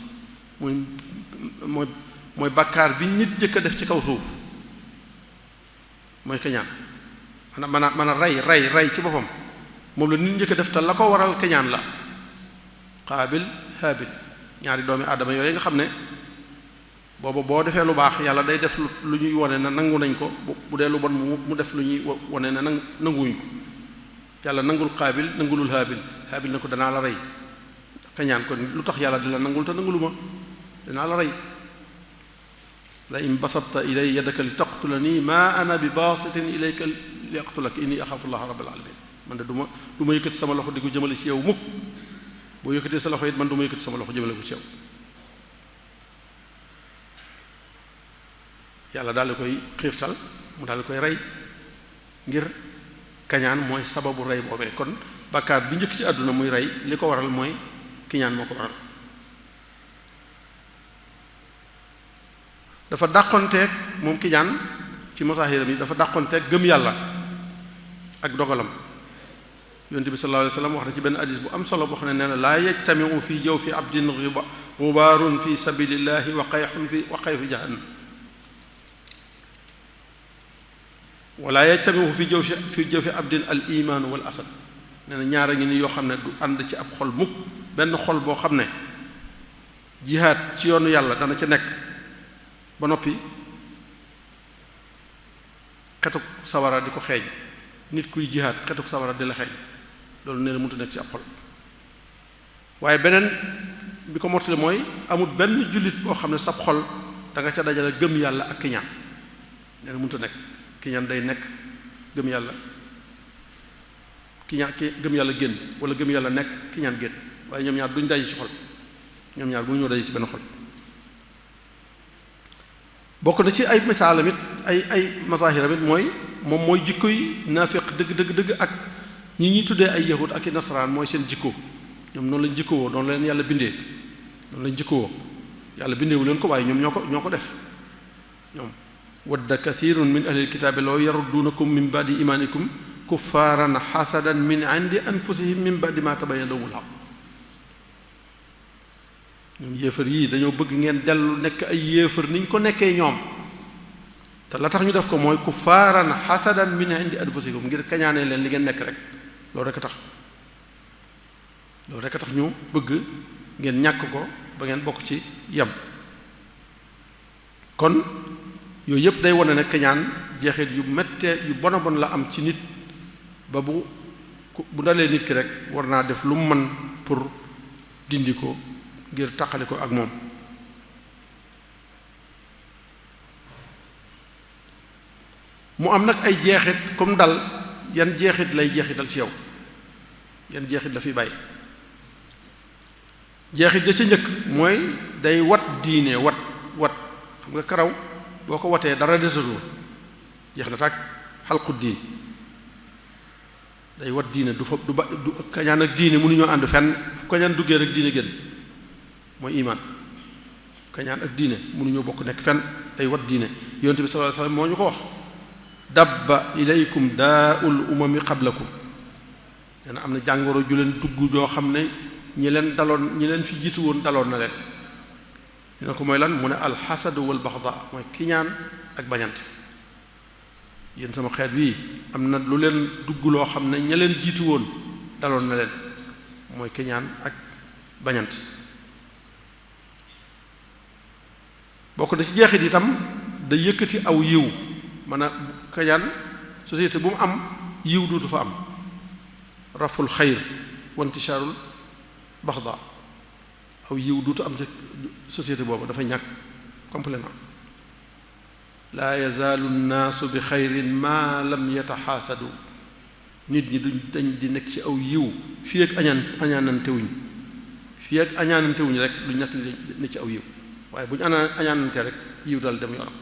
mooy bàkkaar bi nit njëkk a def ci kaw suuf mooy kañaan man a rey ci boppam moom la nit njëkk a def te la ko waral kañaan la qaabil haabil ñaari doomi aadama yooyu nga xam ne booba boo defee lu baax yàlla day def lu ñuy wone na nangu nañ ko bu dee lu bon mu def lu ñuy wone na nanguwuñ ko yàlla nangul qaabil nangulul haabil na ko danaa la rey kañaan ko lu tax yàlla di la nangul te nanguluma danaa la rey la in basatta ilay yadaka li taqtulani ma ana bi basitin ilayka li aqtulak inni axaafu llaha rabbal alamin man de du ma yëkkati sama loxo di ko jëmale ci yow mukk boo yëkkatee sa loxo it man du ma yëkkati sama loxo jëmale ko ci yow yàlla daal di koy xiirtal mu daal di koy rey ngir kañaan mooy sababu rey boobee kon bàkkaar bi njëkk ci àdduna muy rey li ko waral mooy kiñaan moo ko waral dafa dàqonteeg moom kiñaan ci masaahiram yi dafa dàqonteeg gëm yàlla ak dogalam yonent bi sallallahu alayhi wasallam wax na ci benn hadis bu am solo boo xam ne nee na laa yajtamiu fi jawfi abdin gubaarun fi sabilillahi wa qayxu jahannam wala yajtamiu fi jawfi abdin al imaanu wal asad nee na ñaara ngi ni yoo xam ne du ànd ci ab xol mukk benn xol boo xam ne jihaad ci yoonu yàlla dana ca nekk ba noppi xetuk sawara di ko xeeñ nit kuy jihaad xetuk sawara di la xeeñ loolu nee na mënut a nekk ci ab xol waaye beneen bi ko mottali mooy amul benn jullit boo xam ne sab xol da nga ca dajale gëm yàlla ak kiñaan nee na mënut a nekk kiñaan day nekk gëm yàlla kiñaan gëm yàlla génn wala gëm yàlla nekk kiñaan génn waaye ñoom ñaar duñ daje ci xol ñoom ñaar mënuñoo daje ci benn xol. bokk na ci ay misaalam it ay masaahiram it mooy jikko yi naafiq dëgg ak ñi ñuy tuddee ay yahud ak i nasaraan mooy seen jikko ñoom noonu lañ jikkowoo noonu leen yàlla bindee noonu lañ jikkowoo yàlla bindeewu leen ko waaye ñoom ñoo ko def ñoom wadda kathirun min ahlil kitaabi law yarudduunakum min ba'di imaanikum kuffaaran hasadan min indi anfusihim min ba'di ma tabayyana lahumul haqq ñoom yéefar yii dañoo bëgg ngeen dellu nekk ay yéefar niñ ko nekkee ñoom te la tax ñu def ko mooy kuffaaran hasadan min indi anfusihim ngir kañaanee leen li ngeen nekk rek loolu rek a tax ñu bëgg ngeen ñàkk ko ba ngeen bokk ci yem kon yooyu yëpp day wane ne kañaan jeexit yu mettee yu bon a bon la am ci nit ba bu dalee nit ki rek war naa def lu mu mën pour dindi ko ngir taqali ko ak moom mu am nag ay jeexit comme dal yan jeexit lay jeexital ci yow yan jeexit la fi bàyyi jeexit da ca njëkk mooy day wat diine wat xam nga karaw boo ko watee dara desatul jeex na tàkk xalqu diin day wat diine du kañaan ak diine mënuñoo ànd fenn fu kañaan duggee rek diine génn mooy iman kañaan ak diine mënuñoo bokk nekk fenn day wat diine yonent bi sallallahu alayhi wasallam moo ñu ko wax dabba ilaykum daa'ul umami qablakum nee na am na jàngoro ju leen dugg joo xam ne ñi leen fi jiitu woon daloon na leen dina ko mooy lan mu ne alxasadu wal baxda mooy kiñaan ak bañante yéen sama xeet bii am na lu leen dugg loo xam ne ña leen jiitu woon daloon na leen mooy kiñaan ak bañante bokk na ci jeexit itam da yëkkati aw yiw maanaam kañaan société bu mu am yiw duutu fa am raful xayr wa intishaarul baxda aw yiw duutu am ci société boobu dafa ñàkk complètement laa yazaalu nnaasu bi xayrin ma lam yataxaasadu nit ñi duñ dañ di nekk ci aw yiw fii ak añaanantewuñ rek duñ nekk ne ci aw yiw waaye bu ñu añaanante rek yiw dal dem yoonam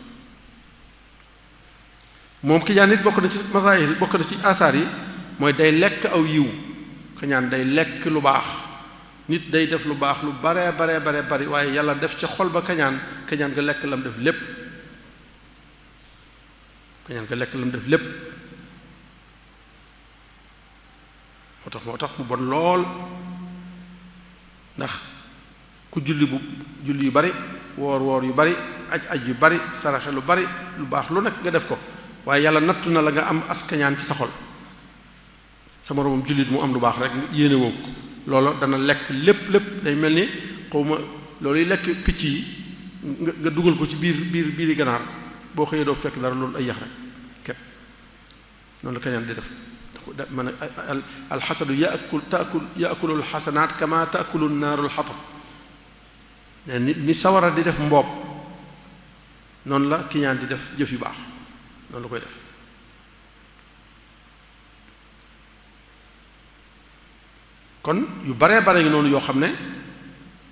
moom kiñaan nit bokk na ci masaayil bokk na ci asaar yi mooy day lekk aw yiw kiñaan day lekk lu baax nit day def lu baax lu bare bari waaye yàlla def ca xol ba kañaan nga lekk lam def lépp moo tax mu bon lool ndax ku julli yu bari woor yu bari aj yu bari saraxe lu bari lu baax lu nekk nga def ko waaye yàlla nattu na la nga am as kañaan ci sa xol sa moroomam jullit mu am lu baax rek yéene woo ko loolu dana lekk lépp day mel ni xawma loolu yi lekk picc yi nga dugal ko ci biiri ganaar boo xëyee doo fekk dara loolu ay yax rek képp noonu la kañaan di def man alxasadu yaakulu alxasanaat kama taakulu naaru alxatab ni sawara di def mboob noonu la kiñaan di def jëf yu baax noonu la koy def kon yu bare ngi noonu yoo xam ne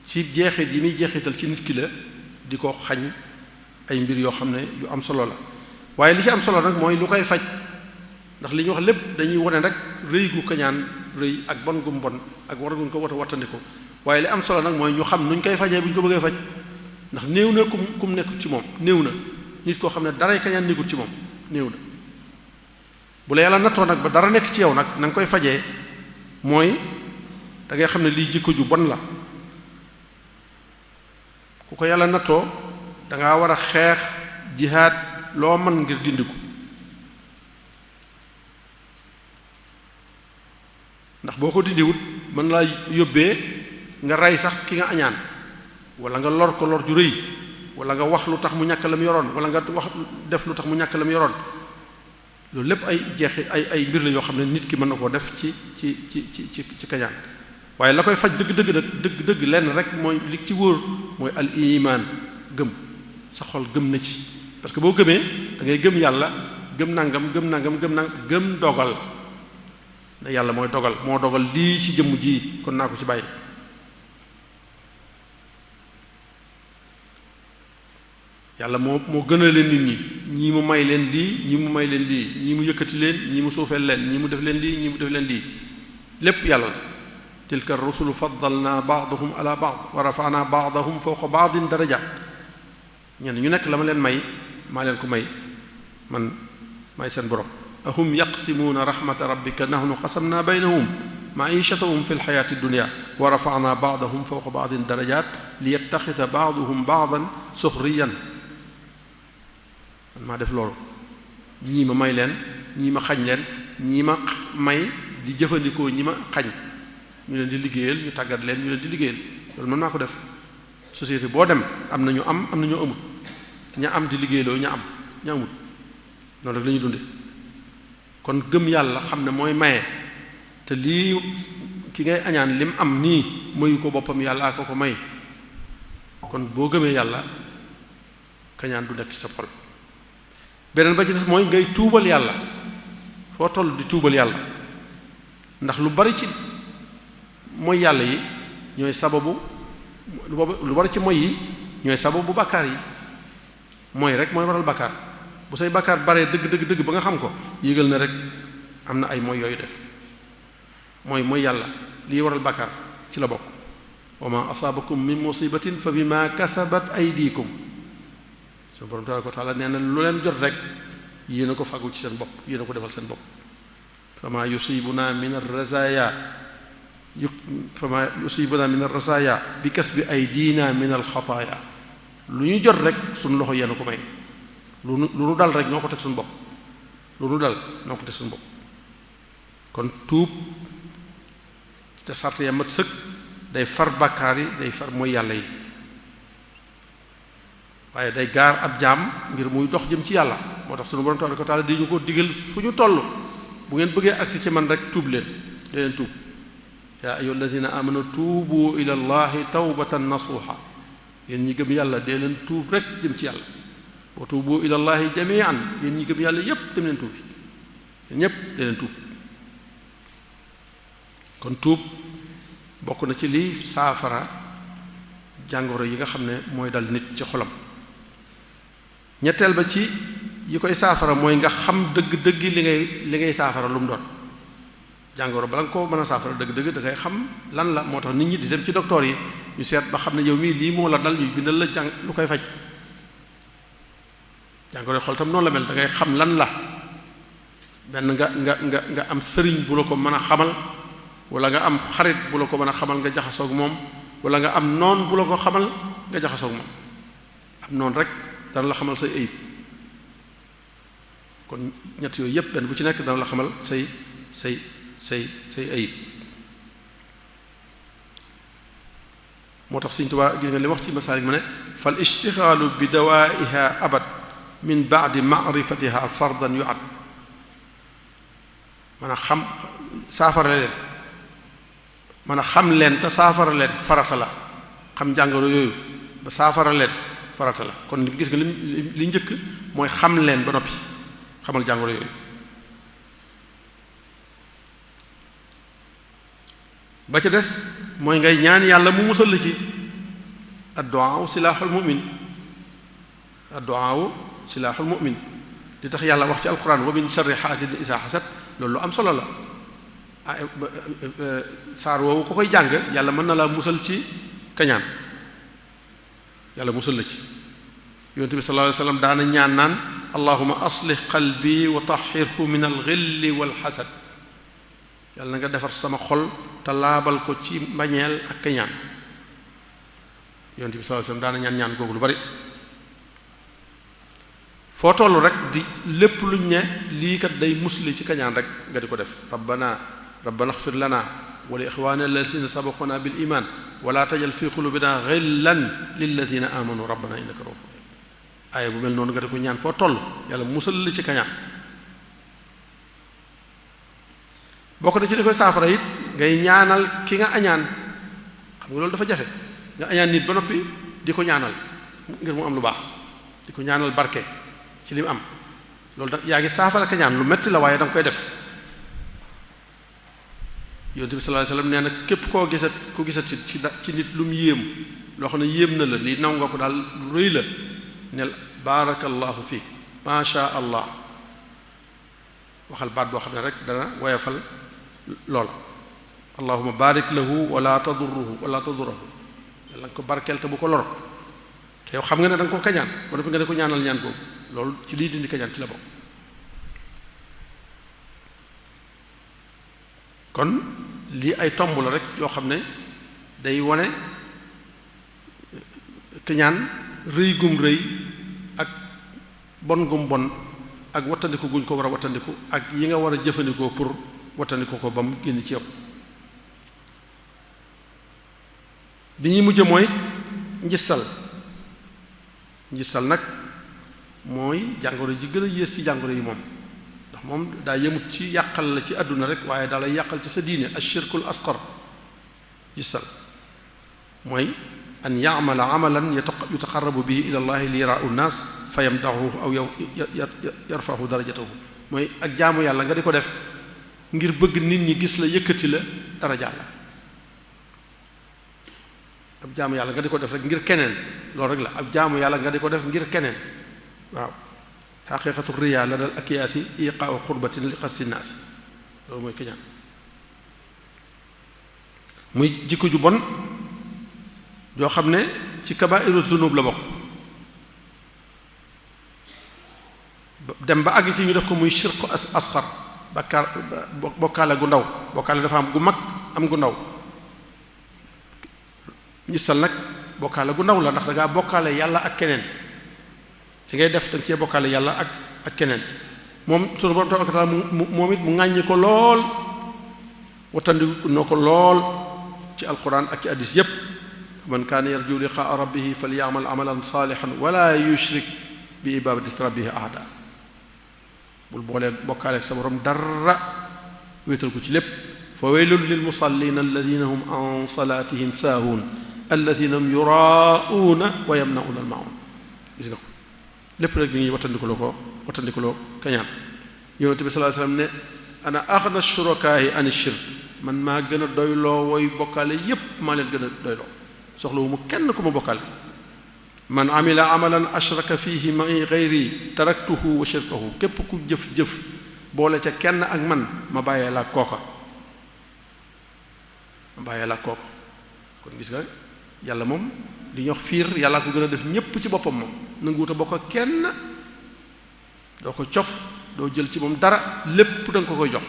ci jeexit yi muy jeexital ci nit ki la di ko xañ ay mbir yoo xam ne yu am solo la waaye li ci am solo nag mooy lu koy faj ndax li ñu wax lépp dañuy wone rek rëy gu kañaan rëy ak bon gum bon ak war guñ ko wattandiku waaye li am solo nag mooy ñu xam nuñ koy fajee bu ñu ko bëggee faj ndax néew na kum nekk ci moom néew na nit koo xam ne daray kañaan nekkul ci moom néew na bu la yàlla nattoo nag ba dara nekk ci yow nag na nga koy fajee mooy da ngay xam ne lii jikko ju bon la ku ko yàlla nattoo dangaa war a xeex jihaad loo mën ngir dindi ko ndax boo ko dindiwut mën laa yóbbee nga rey sax ki nga añaan wala nga lor ko lor ju rëy wala nga wax lu tax mu ñàkk la mu yoroon wala nga wax def lu tax mu ñàkk la mu yoroon loolu lépp ay jeexi ay mbir la yoo xam ne nit ki mën na koo def ci kañaan waaye la koy faj dëgg nag dëgg lenn rek mooy li ci wóor mooy al iman gëm sa xol gëm na ci parce que boo gëmee da ngay gëm yàlla gëm nangam gëm dogal ne yàlla mooy dogal moo dogal lii ci jëmm ji kon naa ko ci bàyyi yàlla moo gënale nit ñi ñii mu may leen lii ñii mu may leen lii ñii mu yëkkati leen ñii mu suufeel leen ñii mu def leen lii ñii mu def leen lii lépp yàlla la tilka rusulu faddalna ba'dahum ala ba'd wa rafa'na ba'dahum fawqa ba'din darajat ñenn ñu nekk la ma leen may maa leen ko may man may seen borom ahum yaqsimuuna rahmata rabbika nahnu qasamna baynahum ma'ishatahum fi lxayaati dunya wa rafa'na ba'dahum fawqa ba'din darajat liyattaxida ba'duhum ba'dan suxriyan man maa def loolu ñii ma may leen ñii ma xañ leen ñii ma may di jëfandikoo ñi ma xañ ñu leen di liggéeyal ñu tàggat leen ñu leen di liggéeyal loolu mën naa ko def société boo dem am na ñu am na ñu amut ña am di liggéeyloo ña am ña amut noonu rek la ñuy dundee kon gëm yàlla xam ne mooy maye te lii ki ngay añaan lim am nii mayu ko boppam yàlla ko may kon boo gëmee yàlla kañaan du nekk ci sa xol beneen ba ci des mooy ngay tuubal yàlla foo toll di tuubal yàlla ndax lu bari ci mooy yàlla yi ñooy sababu lu bari ci moy yi ñooy sababu bàkkaar yi mooy rek mooy waral bàkkaar bu say bàkkaar baree dëgg ba nga xam ko yégal na rek am na ay mooy yooyu def mooy yàlla lii waral bàkkaar ci la bokk wa ma asaabakum min musibatin fa bima kasabat aydikum suñu borom tabaaraka wa taala nee na lu leen jot rek yéen a ko fàggu ci seen bopp yéen a ko defal seen bopp fama yusibuna min ar-razaya bi kasbi aydina min al-xataaya lu ñu jot rek suñu loxo yéen a ko may lu nu dal rek ñoo ko teg suñu bopp lu nu dal ñoo ko teg suñu bopp kon tuub te sart ya mat sëkk day far bàkkaar yi day far mooy yàlla yi waaye day gaar ab jaam ngir muy dox jëm ci yàlla moo tax sunu borom tabaaraka wa taala di ñu ko digal fu ñu toll bu ngeen bëggee agsi ci man rek tuub leen dee leen tuub yaa ayyuhal lazina amanu tuubu ila llahi tawbatan nasuha yéen ñi gëm yàlla dee leen tuub rek jëm ci yàlla wa tuubu ila llahi jami'an yéen ñi gëm yàlla yépp dem leen tuub yéen ñépp dee leen tuub kon tuub bokk na ci lii saafara jàngoro yi nga xam ne mooy dal nit ci xolam ñetteel ba ci yi koy saafara mooy nga xam dëgg-dëgg li ngay saafara lu mu doon jàngoro bala nga ko mën a saafara dëgg-dëgg da ngay xam lan la moo tax nit ñi di dem ci docteur yi ñu seet ba xam ne yow mii lii moo la dal ñu bindal la lu koy faj jàngoro xol tam noonu la mel da ngay xam lan la benn nga am sëriñ bu la ko mën a xamal wala nga am xarit bu la ko mën a xamal nga jaxasoog moom wala nga am noon bu la ko xamal nga jaxasoog moom am noon rek dana la xamal say ayib kon ñett yooyu yépp benn bu ci nekk dana la xamal say ayib moo tax Sëriñ Tuubaa gis nga li wax ci Masaalik mu ne fal ishtixaalu bi dawaa'iha abad min ba'di ma'rifatiha fardan yu'ad man a xam saafara leen man a xam leen te saafara leen farata la xam jàngoro yooyu ba saafara leen farata la kon gis nga li njëkk mooy xam leen ba noppi xamal jàngoro yooyu ba ca des mooy ngay ñaan yàlla mu musal la ci ad-du'a silaaxul mu'min ad-du'a silaaxul mu'min li tax yàlla wax ci alquran wa min sharri hasidin isa hasad loolu lu am solo la saar woowu ko koy jàng yàlla mën na laa musal ci kañaan yàlla musal la ci yonent bi sallallahu alayhi wasallam daana ñaan naan allahumma aslih qalbi wa tahhirhu min al-ghilli wal hasad yàlla na nga defar sama xol te laabal ko ci mbañeel ak kañaan yonent bi sallallahu alayhi wasallam daana ñaan googu lu bari foo toll rek di lépp luñ ne lii kat day musli ci kañaan rek nga di ko def rabbana ighfir lana wa li ikhwanina alladhina sabaquna bil iman wa la tajal fi qulubina ghillan lil ladhina amanu rabbana innaka ra'ufur rahim aaya bu mel noonu nga di ko ñaan foo toll yàlla musal la ci kañaan bokk na ci li koy saafara it ngay ñaanal ki nga añaan xam nga loolu dafa jafe nga añaan nit ba noppi di ko ñaanal ngir mu am lu baax di ko ñaanal barke ci li mu am loolu da yaa ngi saafara kañaan lu metti la waaye danga koy def yonent bi sallallahu alayhi wasallam nee na képp koo gisat ci nit lu mu yéem loo xam ne yéem na la lii naw nga ko daal lu rëy la nel baarakallahu fiik ma sha allah waxal baat boo xam ne rek dana woyafal loola allahumma barik lahu wala tadurruhu wala tadurruhu yàlla nga ko barkeel te bu ko lor te yow xam nga ne da nga ko kañaan ba noppi nga ne ko ñaanal ñaan googu loolu ci lii dindi kañaan ci la bokk kon lii ay tomb la rek yoo xam ne day wane kañaan rëy gum rëy ak bon gum bon ak wattandiku guñ ko war a wattandiku ak yi nga war a jëfandikoo pour wattandiku ko ba mu génn ci yow bi ñuy mujj mooy njissal nag mooy jàngoro ji gën a yées ci jàngoro yi moom ndax moom daa yemut ci yàqal la ci àdduna rek waaye daa lay yàqal ci sa diine ashirkul asqar njissal mooy an ya'mala amalan yutaqarrabu bihi ila allahi li yara'u nnaas fa yamdahuhu aw yarfahu darajatahu mooy ak jaamu yàlla nga di ko def ngir bëgg nit ñi gis la yëkkati la daraja la ab jaamu yàlla nga di ko def rek ngir keneen loolu rek la ab jaamu yàlla nga di ko def ngir keneen waaw xaqiqatu riya la dal akiyaasi iqa'u qurbatin li qasdi naas loolu mooy kiñaan muy jikko ju bon yoo xam ne ci kabaa'iru zunub la bokk dem ba àgg ci ñu def ko muy shirku asxar bakkaar bokkaale gu ndaw bokkaale dafa am gu mag am gu ndaw njissal nag bokkaale gu ndaw la ndax da ngaa bokkaale yàlla ak keneen li ngay def danga cee bokkaale yàlla ak keneen moom sunu borom tabaaraka wa taala moom it mu ŋàññi ko lool wattandiku noo ko lool ci alquran ak ci hadiis yépp man kaana yarju liqaa rabbihi falyamal amalan saalihan wala yushrik bi ibadati rabbihi ahada bul boolee bokkaaleeg sa borom dara wéetal ko ci lépp fa waylun lil musallina alladina hum an salatihim saahuun alladina hum yuraa'uuna wa yamna'uuna al-maa'uun gis nga ko lépp rek li ñuy wattandikuloo kañaan yonent bi sallallahu alayhi wasallam ne ana aghna shurakaa'i an shirk man maa gën a doyloo woy bokkaale yépp maa leen gën a doyloo soxlawu mu kenn ku ma bokkaale man amila amalan ashraka fihi ma'i ghayri taraktuhu wa shirkahu képp ku jëf-jëf boole ca kenn ak man ma bàyyee la kooka kon gis nga yàlla moom li ñuy wax fiir yàlla ko gën a def ñépp ci boppam moom nanguwuta bokk ak kenn doo ko cof doo jël ci moom dara lépp da nga ko koy jox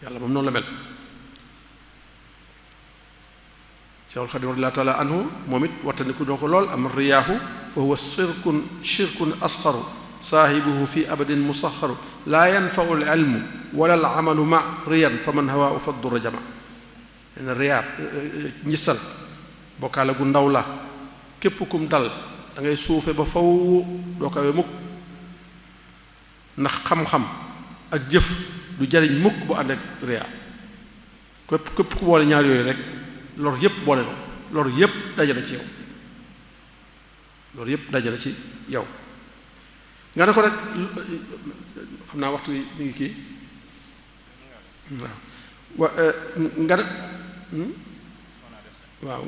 yàlla moom noonu la mel Cheikhul Khadim radiyallahu ta'ala anhu moom it wattandiku doo ko lool am riyaahu fa huwa shirkun asxaru saahibuhu fi abadin musaxaru laa yanfau al ilmu wala al amalu ma riyan fa man hawaa fa durra jama len riyaa njissal bokkaale gu ndaw la képp kum dal da ngay suufe ba faw doo kawe mukk ndax xam-xam ak jëf du jariñ mukk bu ànd ak riyaa képp ku boole ñaar yooyu rek lor yépp boole na lor yépp dajale ci yow loolu yépp dajale ci yow nga ne ko rek xam naa waxtu wi ñu ngi kii waaw nga ne waaw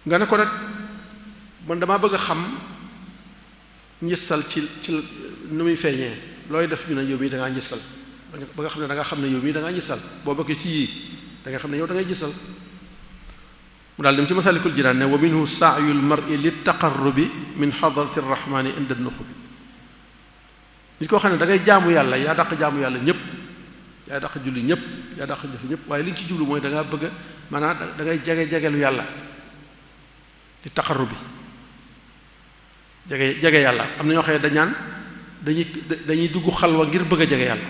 nga ne ko rek man damaa bëgg a xam njissal ci nu muy feeñee looy def ñu ne yow mii da ngaa njissal ba nga xam ne da nga xam ne yow mii da ngaa njissal boo bokkee ci yii da nga xam ne yow da ngay njissal mu daal dem ci masalikul jinaan ne wa minhu sa'yul mar'i lit taqarrubi min hadrati rahmani inda nuxubi nit koo xam ne da ngay jaamu yàlla yaa dàq jaamu yàlla ñëpp yaa dàq julli ñëpp yaa dàq jëf ñëpp waaye li nga ci jublu mooy da ngaa bëgg maanaam da ngay jege-jegelu yàlla li taqarrubi jege yàlla am na ñoo xam ne dañaan dañuy dugg xalwa ngir bëgg a jege yàlla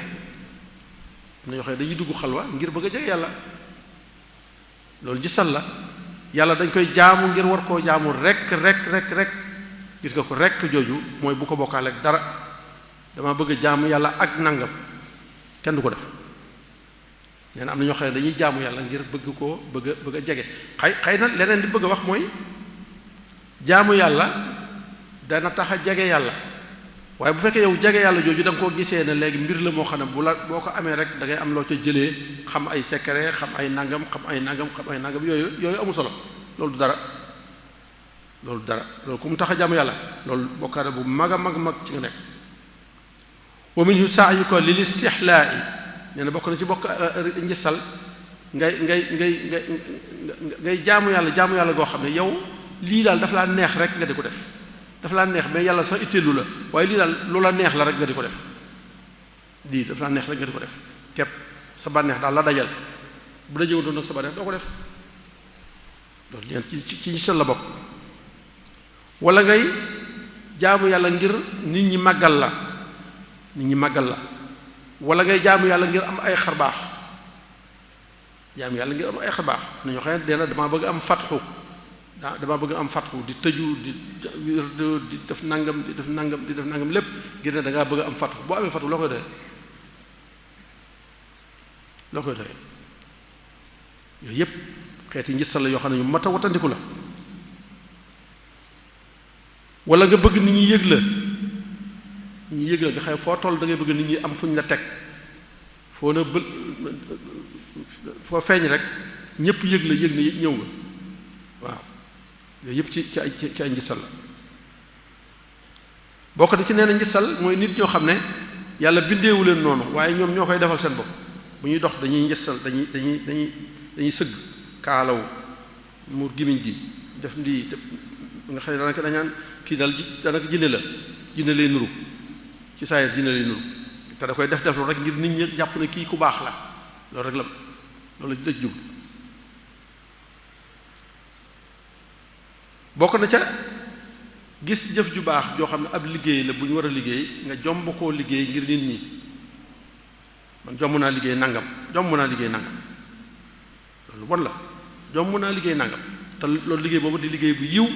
am na ñoo xam ne dañuy dugg xalwa ngir bëgg a jege yàlla loolu gisal la yàlla dañ koy jaamu ngir war koo jaamu rek gis nga ko rek jooju mooy bu ko bokkaale ak dara dama bëgg a jaamu yàlla ak nangam kenn du ko def nee na am na ñoo xam ne dañuy jaamu yàlla ngir bëgg a jege xëy na leneen li bëgg a wax mooy jaamu yàlla dana tax a jege yàlla waaye bu fekkee yow jege yàlla jooju da nga koo gisee ne léegi mbir la moo xam ne boo ko amee rek da ngay am loo ca jëlee xam ay secret xam ay nangam yooyu amul solo loolu du dara loolu ku mu tax a jaamu yàlla loolu bokkaane bu mag a mag ci nga nekk. wa minhu sa'yuka lil istihlaa'i nee na bokk na ci bokk njisal ngay jaamu yàlla goo xam ne yow lii daal dafa laa neex rek nga di ko def dafa laa neex mais yàlla sax itteelu la waaye lii daal lu la neex la rek nga di ko def lii dafa laa neex rek nga di ko def képp sa bànneex daal la dajal bu dajewutoon nag sa bànneex doo ko def loolu leen ci njisal la bokk. wala ngay jaamu yàlla ngir nit ñi màggal la wala ngay jaamu yàlla ngir am ay xarbaax jaamu yàlla ngir am ay xarbaax am na ñoo xam ne dee na damaa bëgg am fatxu di tëju di def nangam lépp ngir ne da ngaa bëgg am fatxu boo amee fatxu loo koy doyee yooyu yépp xeeti njistal la yoo xam ne ñu mat a watandiku la. wala nga bëgg nit ñi yëg la nga xam foo toll da ngay bëgg nit ñi am fuñ la teg foo feeñ rek ñëpp yëg ne ñëw nga waaw yooyu yëpp ci ay njisal la bokk na ci nee na njisal mooy nit ñoo xam ne yàlla bindeewu leen noonu waaye ñoom ñoo koy defal seen bopp bu ñuy dox dañuy njisal dañuy sëgg kaalawu muur gimiñ gi def ndii nga xam ne daanaka dañaan kii daal daanaka jinne lay nuru ci saayir jinne lay nuru te da koy def lu rek ngir nit ñi jàpp ne kii ku baax la loolu rek la loolu la jug bokk na ca gis jëf ju baax joo xam ne ab liggéey la bu ñu war a liggéey nga jomb koo liggéey ngir nit ñi man jomb naa liggéey nangam loolu bon la jomb naa liggéey nangam te loolu liggéey boobu di liggéey bu yiw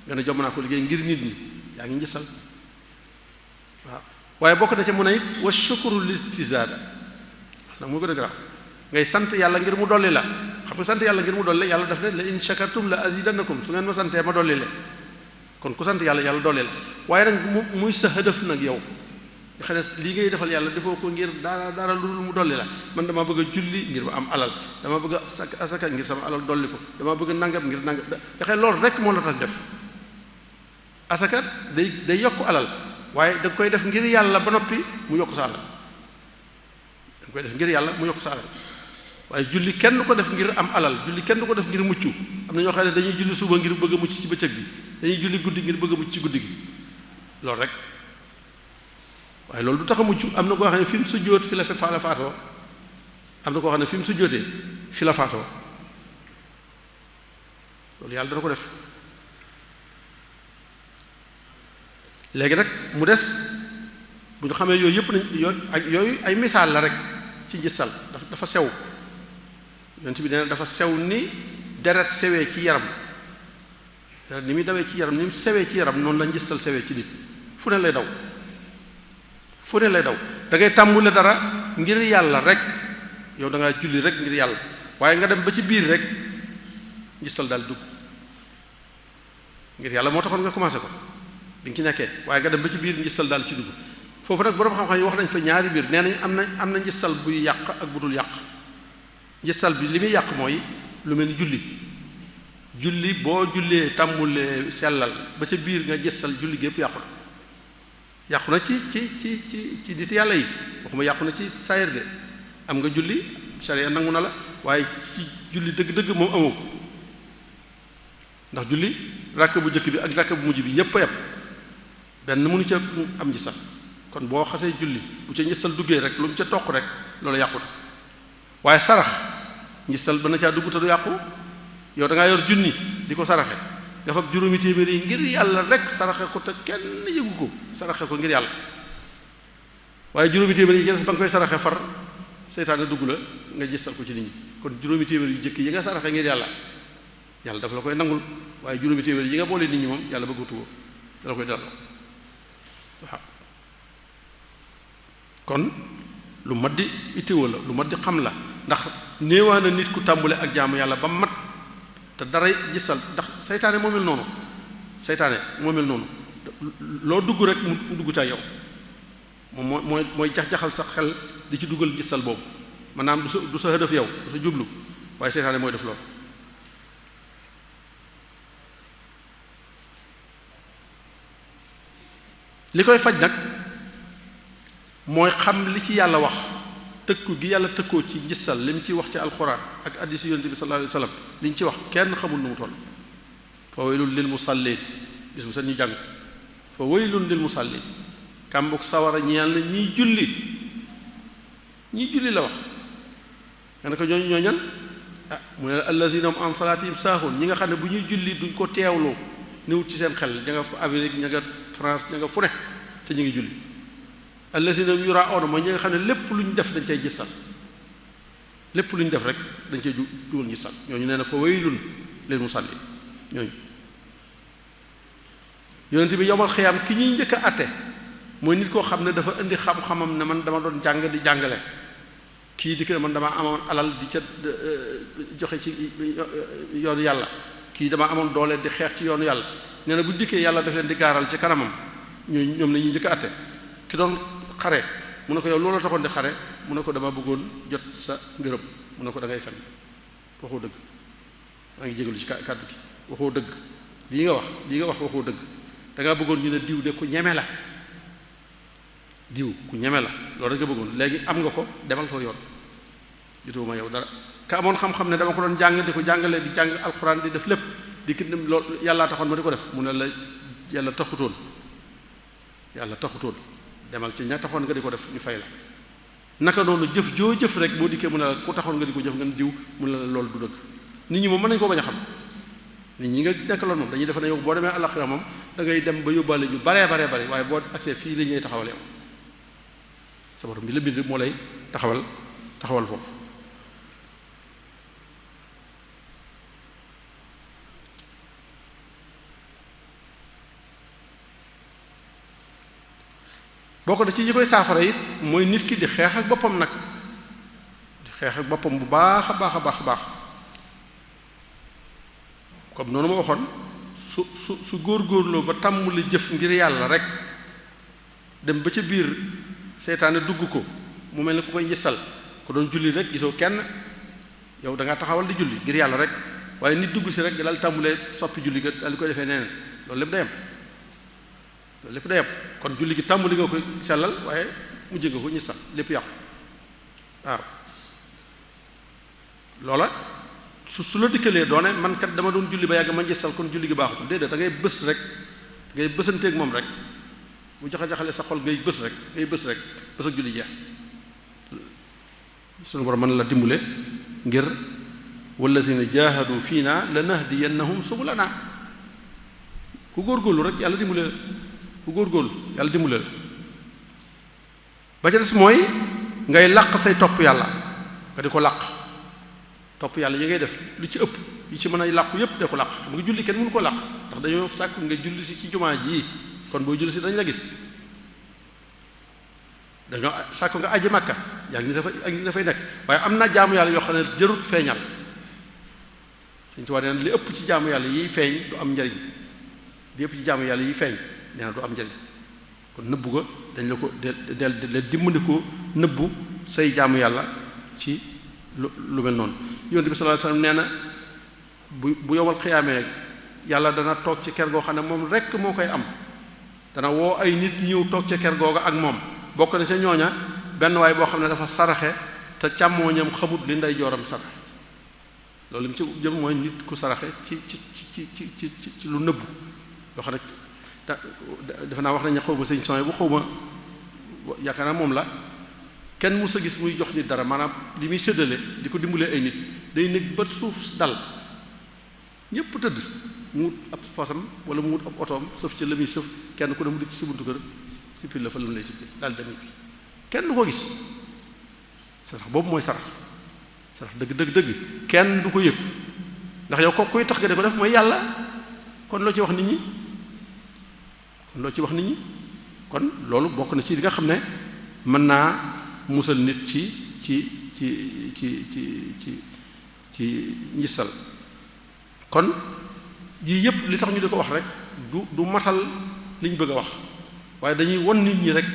nga ne jomb naa ko liggéey ngir nit ñi yaa ngi njësal waaw waaye bokk na ca mu ne wa shukru listizaada nag mu gën a garaaw ngay sant yàlla ngir mu dolli la xam nga sant yàlla ngir mu dolli yàlla daf ne la in shakartum la azidannakum su ngeen ma santee ma dolli leen kon ku sant yàlla dolli la waaye nag muy sa hëdëf nag yow nga xam ne lii ngay defal yàlla defoo ko ngir dara lu dul mu dolli la man dama bëgg a julli ngir ma am alal dama bëgg a asaka ngir sama alal dolli ko dama bëgg a nangam ngir nangam nga xam ne loolu rek moo la tax def asaka day yokk alal waaye da nga koy def ngir yàlla ba noppi mu yokk sa alal da nga koy def ngir yàlla mu yokk sa alal waaye julli kenn du ko def ngir am alal julli kenn du ko def ngir mucc am na ñoo xam ne dañuy julli suba ngir bëgg a mucc ci bëccëg bi dañuy julli guddi ngir bëgg a mucc ci guddi gi loolu rek waaye loolu du tax a mucc am na koo xam ne fi mu sujjóot fi la faatoo am na koo xam ne fi mu sujjóotee fi la faatoo loolu yàlla dana ko def léegi nag mu des bu ñu xamee yooyu yëpp nañ yooyu ay misaal la rek ci njistal dafa sew yonent bi nee na dafa sew ni deret sewee ci yaram deret ni muy dawee ci yaram ni mu sewee ci yaram noonu la njistal sewee ci nit fu ne lay daw da ngay tàmbule dara ngir yàlla rek yow da ngaa julli rek ngir yàlla waaye nga dem ba ci biir rek njistal daal dugg ngir yàlla moo taxoon nga commencé ko bi nga ci nekkee waaye nga dem ba ci biir njistal daal ci dugg foofu nag borom xam-xam yi wax nañ fa ñaari biir nee nañ am na njistal buy yàq ak bu dul yàq njistal bi li muy yàq mooy lu mel ni julli boo jullee tàmbulee sellal ba ca biir nga njistal julli gépp yàqu na ci nit yàlla yi waxuma yàqu na ci saayir de am nga julli sharia nangu na la waaye ci julli dëgg-dëgg moom amoo ko ndax julli rakk bu njëkk bi ak rakk bu mujj bi yépp a yem benn mënu ca am njistal kon boo xasee julli bu ca njistal duggee rek lu mu ca toq rek loolu yàqu na waaye sarax njistal ba na caa dugg te du yàqu yow da ngaa yor junni di ko saraxe nga fab juróomi téeméer yi ngir yàlla rek saraxe ko te kenn yëgu ko saraxe ko ngir yàlla waaye juróomi téeméer yi ci des ba nga koy saraxe far seytaane dugg la nga njistal ko ci nit ñi kon juróomi téeméer yu jëkk yi nga saraxe ngir yàlla dafa la koy nangul waaye juróomi téeméer yi nga boole nit ñi moom yàlla bëggatu ko dala koy delloo waaw kon lu mat di ittéo la lu mat di xam la ndax néewaana nit ku tàmbule ak jaamu yàlla ba mat te dara gisal ndax seytaane moo mel noonu loo dugg rek mu dugg ca yow moom mooy jax-jaxal sa xel di ci dugal gisal boobu maanaam du sa hëdëf yow du sa jublu waaye seytaane mooy def loolu li koy faj nag mooy xam li ci yàlla wax tëkku gi yàlla tëkkoo ci gisal li mu ci wax ci alxuraan ak hadiisu yonent bi sallallahu alayhi wasallam li ñu ci wax kenn xamul nu mu toll fa waylun lil musallin bis bu set ñu jàng fa waylun lil musallin kàmbug sawara ñeel na ñiy julli la wax nga ne ko ñoo ñan mu ne la allazina hum an salatihim saahun ñi nga xam ne bu ñuy julli duñ ko teewloo niwut ci seen xel ña nga Amérique ña nga France ña nga fu ne te ñu ngi julli allazina hum yuraa'una mooy ñi nga xam ne lépp lu ñu def dañ cay gisal lépp lu ñu def rek dañ cay dugal gisal ñooñu nee na fa waylun lil musallin ñooñu yonent bi yowmal xiyaam ki ñuy njëkk a atte mooy nit koo xam ne dafa indi xam-xamam ne man dama doon jàng di jàngale kii di ko man dama amoon alal di ca joxe ci yoonu yàlla kii dama amoon doole di xeex ci yoonu yàlla nee na bu dikkee yàlla daf leen di gaaral ci kanamam ñoom la ñuy njëkk a atte ki doon xare mu ne ko yow loolu taxoon di xare mu ne ko dama bëggoon jot sa ngërëm mu ne ko da ngay fen waxoo dëgg maa ngi jégalu ci kàddu gi waxoo dëgg lii nga wax waxoo dëgg da ngaa bëggoon ñu ne diw de ku ñeme la diw ku ñeme la loolu rek nga bëggoon léegi am nga ko demal ko yoon jotuma yow dara ka amoon xam-xam ne dama ko doon jàng di ko jàngale di jàng alxuraan di def lépp di ki loolu yàllaa taxoon ma di ko def mu ne la yàlla taxutoon demal ci ña taxoon nga di ko def ñu fay la naka noonu jëf joo jëf rek boo dikkee mu ne la ku taxoon nga di ko jëf nga diw mu ne la loolu du dëgg nit ñi moom mën nañu ko bañ a xam nit ñi nga nekkaloon moom dañuy defe ne yow boo demee àllaxira moom da ngay dem ba yóbbaale ñu baree waaye boo accès fii la ñuy taxawal yow sa borom bi la bind moo lay taxawal foofu bokk na ci ñi koy saafara it mooy nit ki di xeex ak boppam nag di xeex ak boppam bu baax a baax comme noonu ma waxoon su góorgóorloo ba tàmmuli jëf ngir yàlla rek dem ba ca biir seytaane dugg ko mu mel ni ku koy gisal ku doon julli rek gisoo kenn yow da ngaa taxawal di julli ngir yàlla rek waaye nit dugg si rek nga daal tàmbulee soppi julli ga daal di koy defee neneen loolu lépp day am kon julli gi tàmbali nga koy sellal waaye mujj nga ko gisal lépp yàqu waaw loola su la dikkalee doone man kat dama doon julli ba yàgg ma gisal kon julli gi baaxutul déedéet da ngay bës rek da ngay bësanteeg moom rek bu jaxale sa xol ngay bës rek bës ak julli jeex sunu borom mën la dimbale ngir wallazina jaahadu fiina lanahdiyannahum subulana ku góorgóorlu rek yàlla dimbale la ku góorgóorlu yàlla dimbale la ba ca des mooy ngay làq say topp yàlla nga di ko làq topp yàlla yi ngay def lu ci ëpp yi ci mën a làqu yépp de ko làq xam nga julli kenn mënu ko làq ndax dañoo sàkku nga julli si ci jumaa ji kon booy julli si dañ la gis dañoo sàkku nga aji Makka yaa ngi ni dafay nekk waaye am na jaamu yàlla yoo xam ne jërut feeñal Sëñ Tuubaa nee na li ëpp ci jaamu yàlla yiy feeñ du am njariñ li ëpp ci jaamu yàlla yiy feeñ nee na du am njariñ kon nëbbu ko dañ la ko del dimbali ko nëbbu say jaamu yàlla ci lu mel noonu Yonent bi sallallahu alayhi wasallam nee na bu yowal xiyaamee yàlla dana toog ci ker goo xam ne moom rekk moo koy am dana woo ay nit ñëw toog ci ker googa ak moom bokk na ca ñooña benn waay boo xam ne dafa saraxe te càmmooñam xamut li nday jooram saraxe loolu li mu ci jëm mooy nit ku saraxe ci lu nëbbu yoo xam ne dafa naa wax nañu xaw ma sëñ son bu xaw ma yaakaar naa moom la kenn mus a gis muy jox nit dara maanaam li muy séddale di ko dimbalee ay nit day nekk ba suuf dal ñépp tëdd mu wut ab fasam wala mu wut ab otoom sëf ci la muy sëf kenn ku ne mu dikk ci sa buntu kër sippil la fa lam lay sippil daal dem bi kenn du ko gis sarax boobu mooy sarax dëgg kenn du ko yëg ndax yow ko koy tax nga de ko def mooy yàlla kon loo ci wax nit ñi kon loolu bokk na ci li nga xam ne mën naa musal nit ci njissal kon yii yëpp li tax ñu di ko wax rek du matal liñ bëgg a wax waaye dañuy won nit ñi rek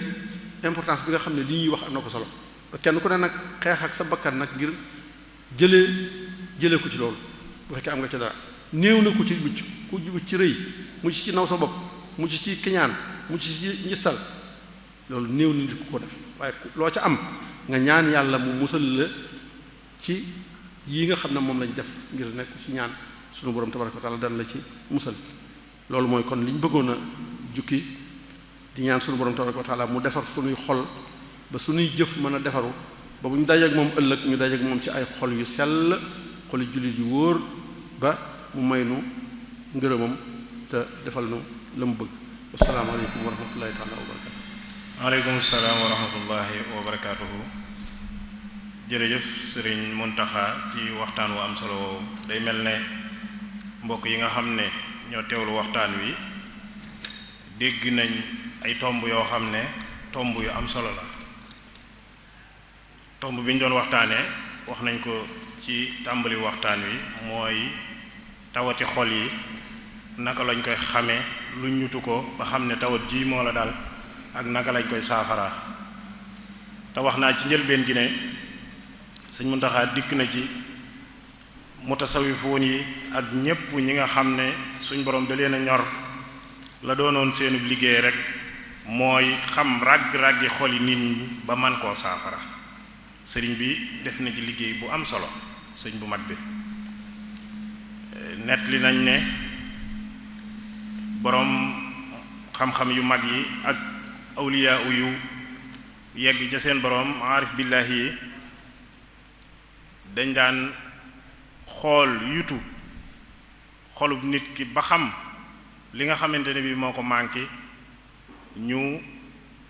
importance bi nga xam ne li ñuy wax am na ko solo kenn ku ne nag xeex ak sa bakkan nag ngir jëlee ko ci loolu bu fekkee am nga ci dara néew na ku ci mucc ci rëy mucc ci naw sa bopp mucc ci kiñaan mucc ci njistal loolu néew na nit ku ko def waaye loo ca am nga ñaan yàlla mu musal la ci yi nga xam ne moom lañ def ngir nekk ci ñaan sunu borom tabaraka wa taala dana la ci musal loolu mooy kon liñ bëggoon a jukki di ñaan sunu borom tabaraka wa taala mu defar sunuy xol ba sunuy jëf mën a defaru ba bu ñu dajeek moom ëllëg ñu dajeek moom ci ay xol yu sell xoli jullit yu wóor ba mu may nu ngërëmam te defal nu la mu bëgg asalaamaaleykum wa rahmatullahi taala wa barakatu waaleykum salaam wa rahmatullahi wa barakatuhu jërëjëf sëriñ Muntaxa ci waxtaan wu am solo woowu day mel ne mbokk yi nga xam ne ñoo teewlu waxtaan wi dégg nañ ay tomb yoo xam ne tomb yu am solo la tomb bi ñu doon waxtaanee wax nañ ko ci tàmbali waxtaan wi mooy tawati xol yi naka lañ koy xamee lu ñutu ko ba xam ne tawat ji moo la dal ak naka lañ koy saafaraa te wax naa ci njëlbeen gi ne sëñ Muntaxa dikk na ci mutasawifoon yi ak ñépp ñi nga xam ne suñ borom da leen a ñor la doonoon seenu liggéey rek mooy xam ràgg-ràggi xoli nit ñi ba man koo saafara sëriñ bi def na ci liggéey bu am solo sëñ bu mag bi nettali nañ ne boroom xam-xam yu mag yi ak awliyaa yu yegg ca seen boroom aarif billaahi yi dañ daan xool yutu xolub nit ki ba xam li nga xamante ne bi moo ko manqué ñu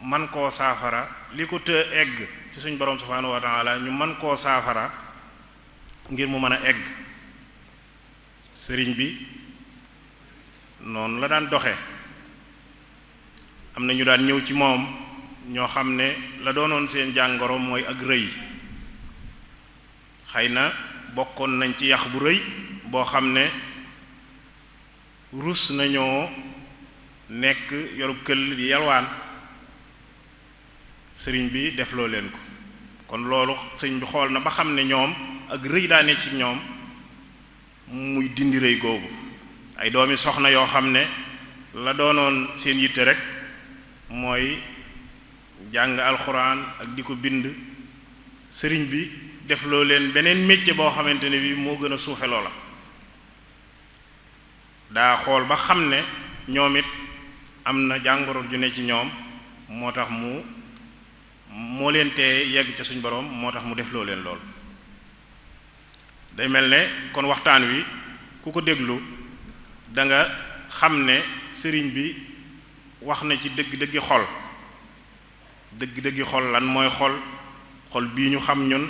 man koo saafara li ko të egg ci suñ boroom subhaanahu wa taala ñu man koo saafara ngir mu mën a egg sëriñ bi noonu la daan doxe am na ñu daan ñëw ci moom ñoo xam ne la doonoon seen jàngoro mooy ak rëy xëy na bokkoon nañ ci yax bu rëy boo xam ne rus nañoo nekk yorub këll di yalwaan sëriñ bi defloo leen ko kon loolu sëriñ bi xool na ba xam ne ñoom ak rëy daa ne ci ñoom muy dindi rëy googu ay doomi soxna yoo xam ne la doonoon seen yitte rek mooy jàng alxuraan ak di ko bind sëriñ bi defloo leen beneen métier boo xamante ne bi moo gën a suufe loola daa xool ba xam ne ñoom it am na jàngoro ju ne ci ñoom moo tax moo leen tee yegg ca suñ borom moo tax mu defloo leen lool day mel ne kon waxtaan wi ku ko déglu da nga xam ne sëriñ bi wax na ci dëgg-dëggi xol dëgg-dëggi xol lan mooy xol bii ñu xam ñun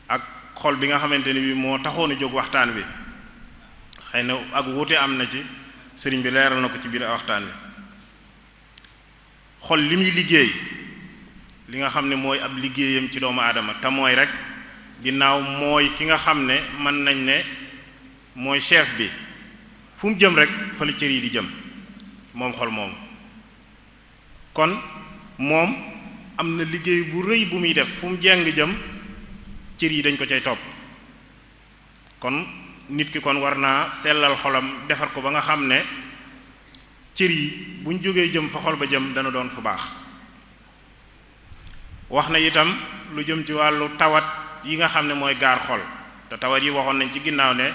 ak xol bi nga xamante ne bi moo taxoon a jóg waxtaan wi xëy na ak wuute am na ci sëriñ bi leeral na ko ci biir waxtaan wi xol li muy liggéey li nga xam ne mooy ab liggéeyam ci doomu aadama te mooy rek ginnaaw mooy ki nga xam ne mën nañ ne mooy chef bi fu mu jëm rek fa la cër yi di jëm moom xol moomu kon moom am na liggéey bu rëy bu muy def fu mu jeng jëm cër yi dañ ko cay topp kon nit ki kon war naa sellal xolam defar ko ba nga xam ne cër yi buñ jógee jëm fa xol ba jëm dana doon fu baax wax na itam lu jëm ci wàllu tawat yi nga xam ne mooy gaar xol te tawat yi waxoon nañ ci ginnaaw ne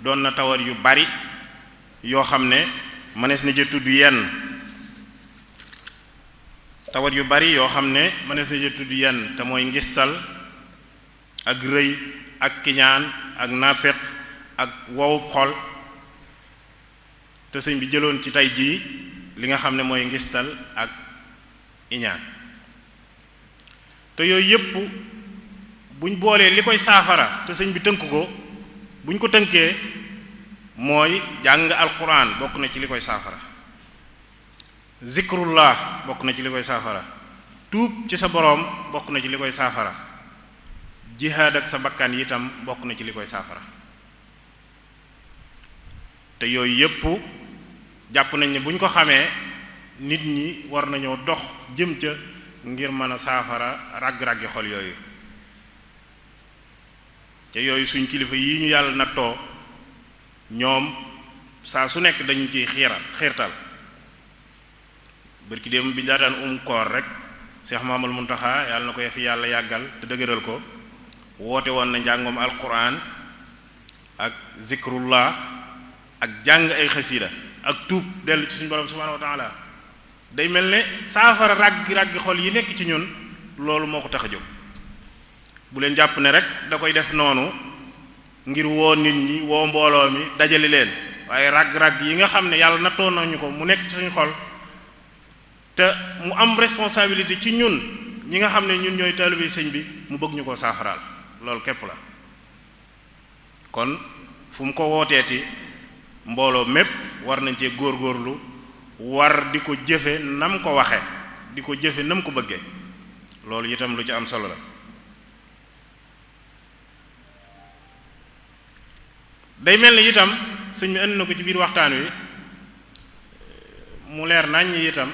doon na tawat yu bari yoo xam ne mënees na ci tudd yenn tawat yu bari yoo xam ne mënees na ci tudd yenn te mooy ngistal ak rëy ak kiñaan ak naafeq ak wowub xol te sëñ bi jëloon ci tey jii li nga xam ne mooy ngistal ak iñaan te yooyu yépp buñ boolee li koy saafara te sëñ bi tënk ko buñ ko tënkee mooy jàng alquran bokk na ci li koy saafara zikrullah bokk na ci li koy saafara tuub ci sa boroom bokk na ci li koy saafara jihaad ak sa bakkan itam bokk na ci li koy saafara te yooyu yépp jàpp nañ ne bu ñu ko xamee nit ñi war nañoo dox jëm ca ngir mën a saafara ragg-raggi xol yooyu ca yooyu suñ kilifa yi ñu yàlla nattoo ñoom saa su nekk dañu ciy xiirtal bërki démb bi daataan koor rek Cheikh Mamadou Muntaxa yàlla na ko fi yàlla yàggal te dëgëral ko woote woon na njàngoom alquran ak zikrullah ak jàng ay xasida ak tuub dellu ci suñu borom subhanahu wa taala day mel ne saafara raggi xol yi nekk ci ñun loolu moo ko tax a jóg bu leen jàpp ne rek da koy def noonu ngir woo nit ñi woo mbooloo mi dajale leen waaye ragg-ragg yi nga xam ne yàlla nattoo nañu ko mu nekk ci suñu xol te mu am responsabilité ci ñun ñi nga xam ne ñun ñooy taalibe sëñ bi mu bëgg ñu ko saafaraal loolu képp la kon fu mu ko wooteeti mbooloo mépp war nañ cee góorgóorlu war di ko jëfe nam ko waxe di ko jëfe nam ko bëggee loolu itam lu ci am solo la day mel ni itam sëñ bi indi na ko ci biir waxtaan wi mu leer nañ ñi itam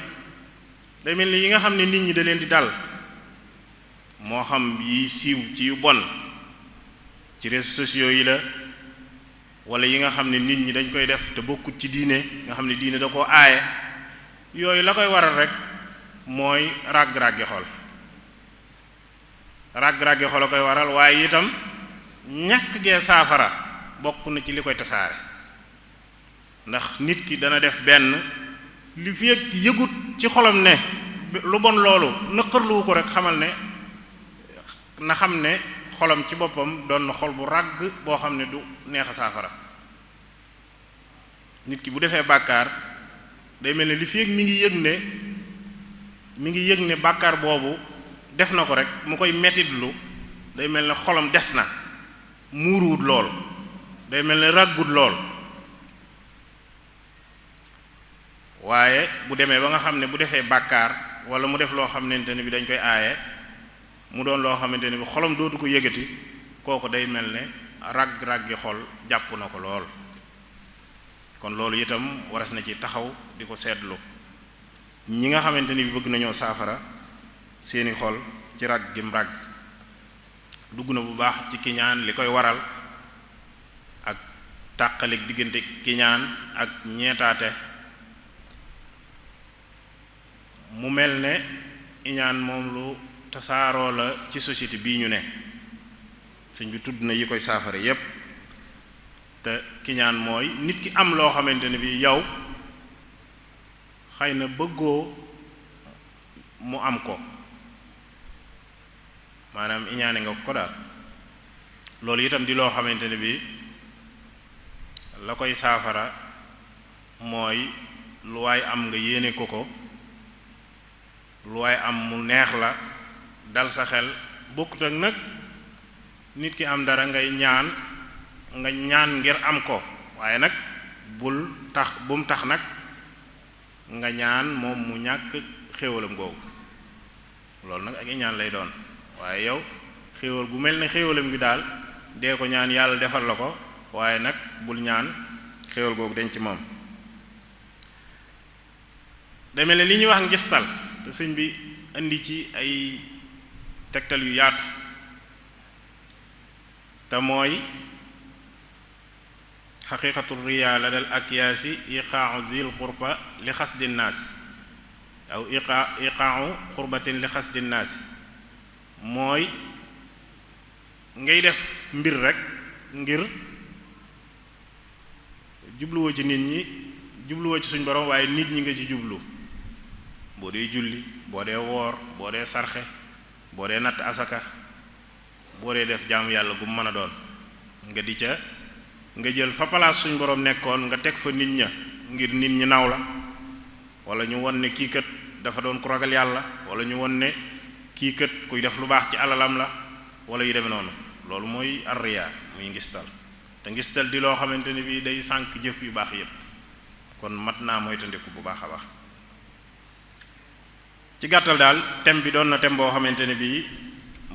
day mel ni yi nga xam ne nit ñi da leen di dal moo xam yi siiw ci yu bon ci réseaux sociaux yi la wala yi nga xam ne nit ñi dañ koy def te bokkut ci diine nga xam ne diine da koo aaye yooyu la koy waral rek mooy ràgg-ràggi xol ràgg-ràggi xol a koy waral waaye itam ñàkk gee saafara bokk na ci li koy tasaare ndax nit ki dana def benn li fi ak yëgut ci xolam ne lu bon loolu naqarluwu ko rek xamal ne na xam ne xolam ci boppam doon na xol bu ràgg boo xam ne du neex a saafara nit ki bu defee bàkkaar day mel ne li fi ak mi ngi yëg ne bàkkaar boobu def na ko rek mu koy mettitlu day mel ne xolam des na muuruwut lool day mel ne ràggut lool waaye bu demee ba nga xam ne bu defee bàkkaar wala mu def loo xamante ne bi dañ koy aaye mu doon loo xamante ne bi xolam dootu ko yëgati kooku day mel ne ràgg-ràggi xol jàpp na ko lool kon loolu itam waras na ci taxaw di ko seetlu ñi nga xamante ni bi bëgg nañoo saafara seeni xol ci ràgg gim ràgg dugg na bu baax ci kiñaan li koy waral ak tàqalik diggante kiñaan ak ñeetaate mu mel ne iñaan moom lu tasaaroo la ci société bii ñu ne sëñ bi tudd na yi koy saafara yépp te kiñaan mooy nit ki am loo xamante ne bi yow xëy na bëggoo mu am ko maanaam iñaane nga ko daal loolu itam di loo xamante ne bi la koy saafara mooy lu waay am nga yéene ko ko lu waay am mu neex la dal sa xel bokkut ak nag nit ki am dara ngay ñaan nga ñaan ngir am ko waaye nag bum tax nag nga ñaan moom mu ñàkk xéewalam googu loolu nag ak ñaan lay doon waaye yow xéewal gu mel ne xéewalam gi daal dee ko ñaan yàlla defal la ko waaye nag bul ñaan xéewal googu dañ ci moom day mel ne li ñuy wax ngistal te sëñ bi indi ci ay tegtal yu yaatu te mooy xaqiqatu riyaa la dal akyaasi iqaau zil xurba li xasdi naas aw iqaau xurbatin li xasdi naas mooy ngay def mbir rek ngir jubluwoo ci nit ñi jubluwoo ci suñ borom waaye nit ñi nga ci jublu boo dee julli boo dee woor boo dee sarxe boo dee natt asaka boo dee def jaamu yàlla gu mën a doon nga di ca nga jël fa palaas suñ borom nekkoon nga teg fa nit ña ngir nit ñi naw la wala ñu won ne kii kat dafa doon ku ragal yàlla wala ñu won ne kii kat kuy def lu baax ci alalam la wala yu demee noonu loolu mooy arriya muy ngistal te ngistal di loo xamante ne bii day sànq jëf yu baax yépp kon mat naa moytandiku bu baax a baax ci gàttal daal thème bi doon na thème boo xamante ne bii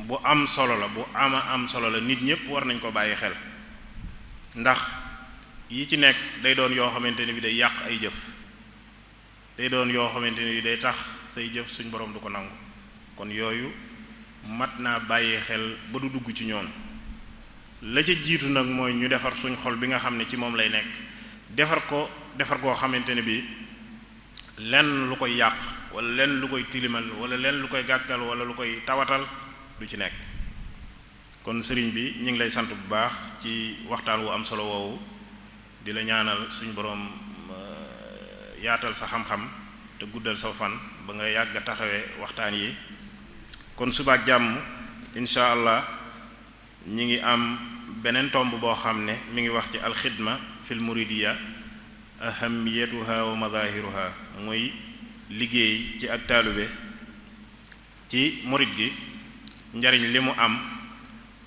bu am solo la bu am solo la nit ñépp war nañ ko bàyyi xel ndax yi ci nekk day doon yoo xamante ne bi day yàq ay jëf day doon yoo xamante ni day tax say jëf suñ borom du ko nangu kon yooyu mat naa bàyyi xel ba du dugg ci ñoom la ca jiitu nag mooy ñu defar suñ xol bi nga xam ne ci moom lay nekk defar goo xamante ne bi lenn lu koy yàq wala lenn lu koy tilimal wala lenn lu koy gàkkal wala lu koy tawatal du ci nekk kon sëriñ bi ñu ngi lay sant bu baax ci waxtaan wu am solo woowu di la ñaanal suñu boroom yaatal sa xam-xam te guddal sa fan ba nga yàgg a taxawee waxtaan yi kon suba ak jàmm incha allah ñi ngi am beneen tomb boo xam ne mi ngi wax ci alxidma fil muridiya ahamiyatuha wa madahiruha muy liggéey ci ak taalube ci murid gi njariñ li mu am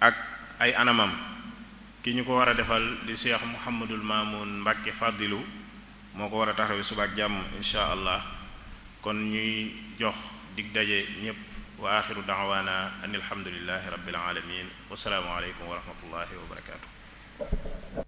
ak ay anamam ki ñu ko war a defal di Cheikh Mouhamadul Mamoun Mbacke Fadilu moo ko war a taxawee suba ak jàmm insha allah kon ñuy jox dig daje ñépp wa axiru da'wana an alhamdulillahi rabbil alamin wa salaamu aleykum wa rahmatullahi wa barakatuh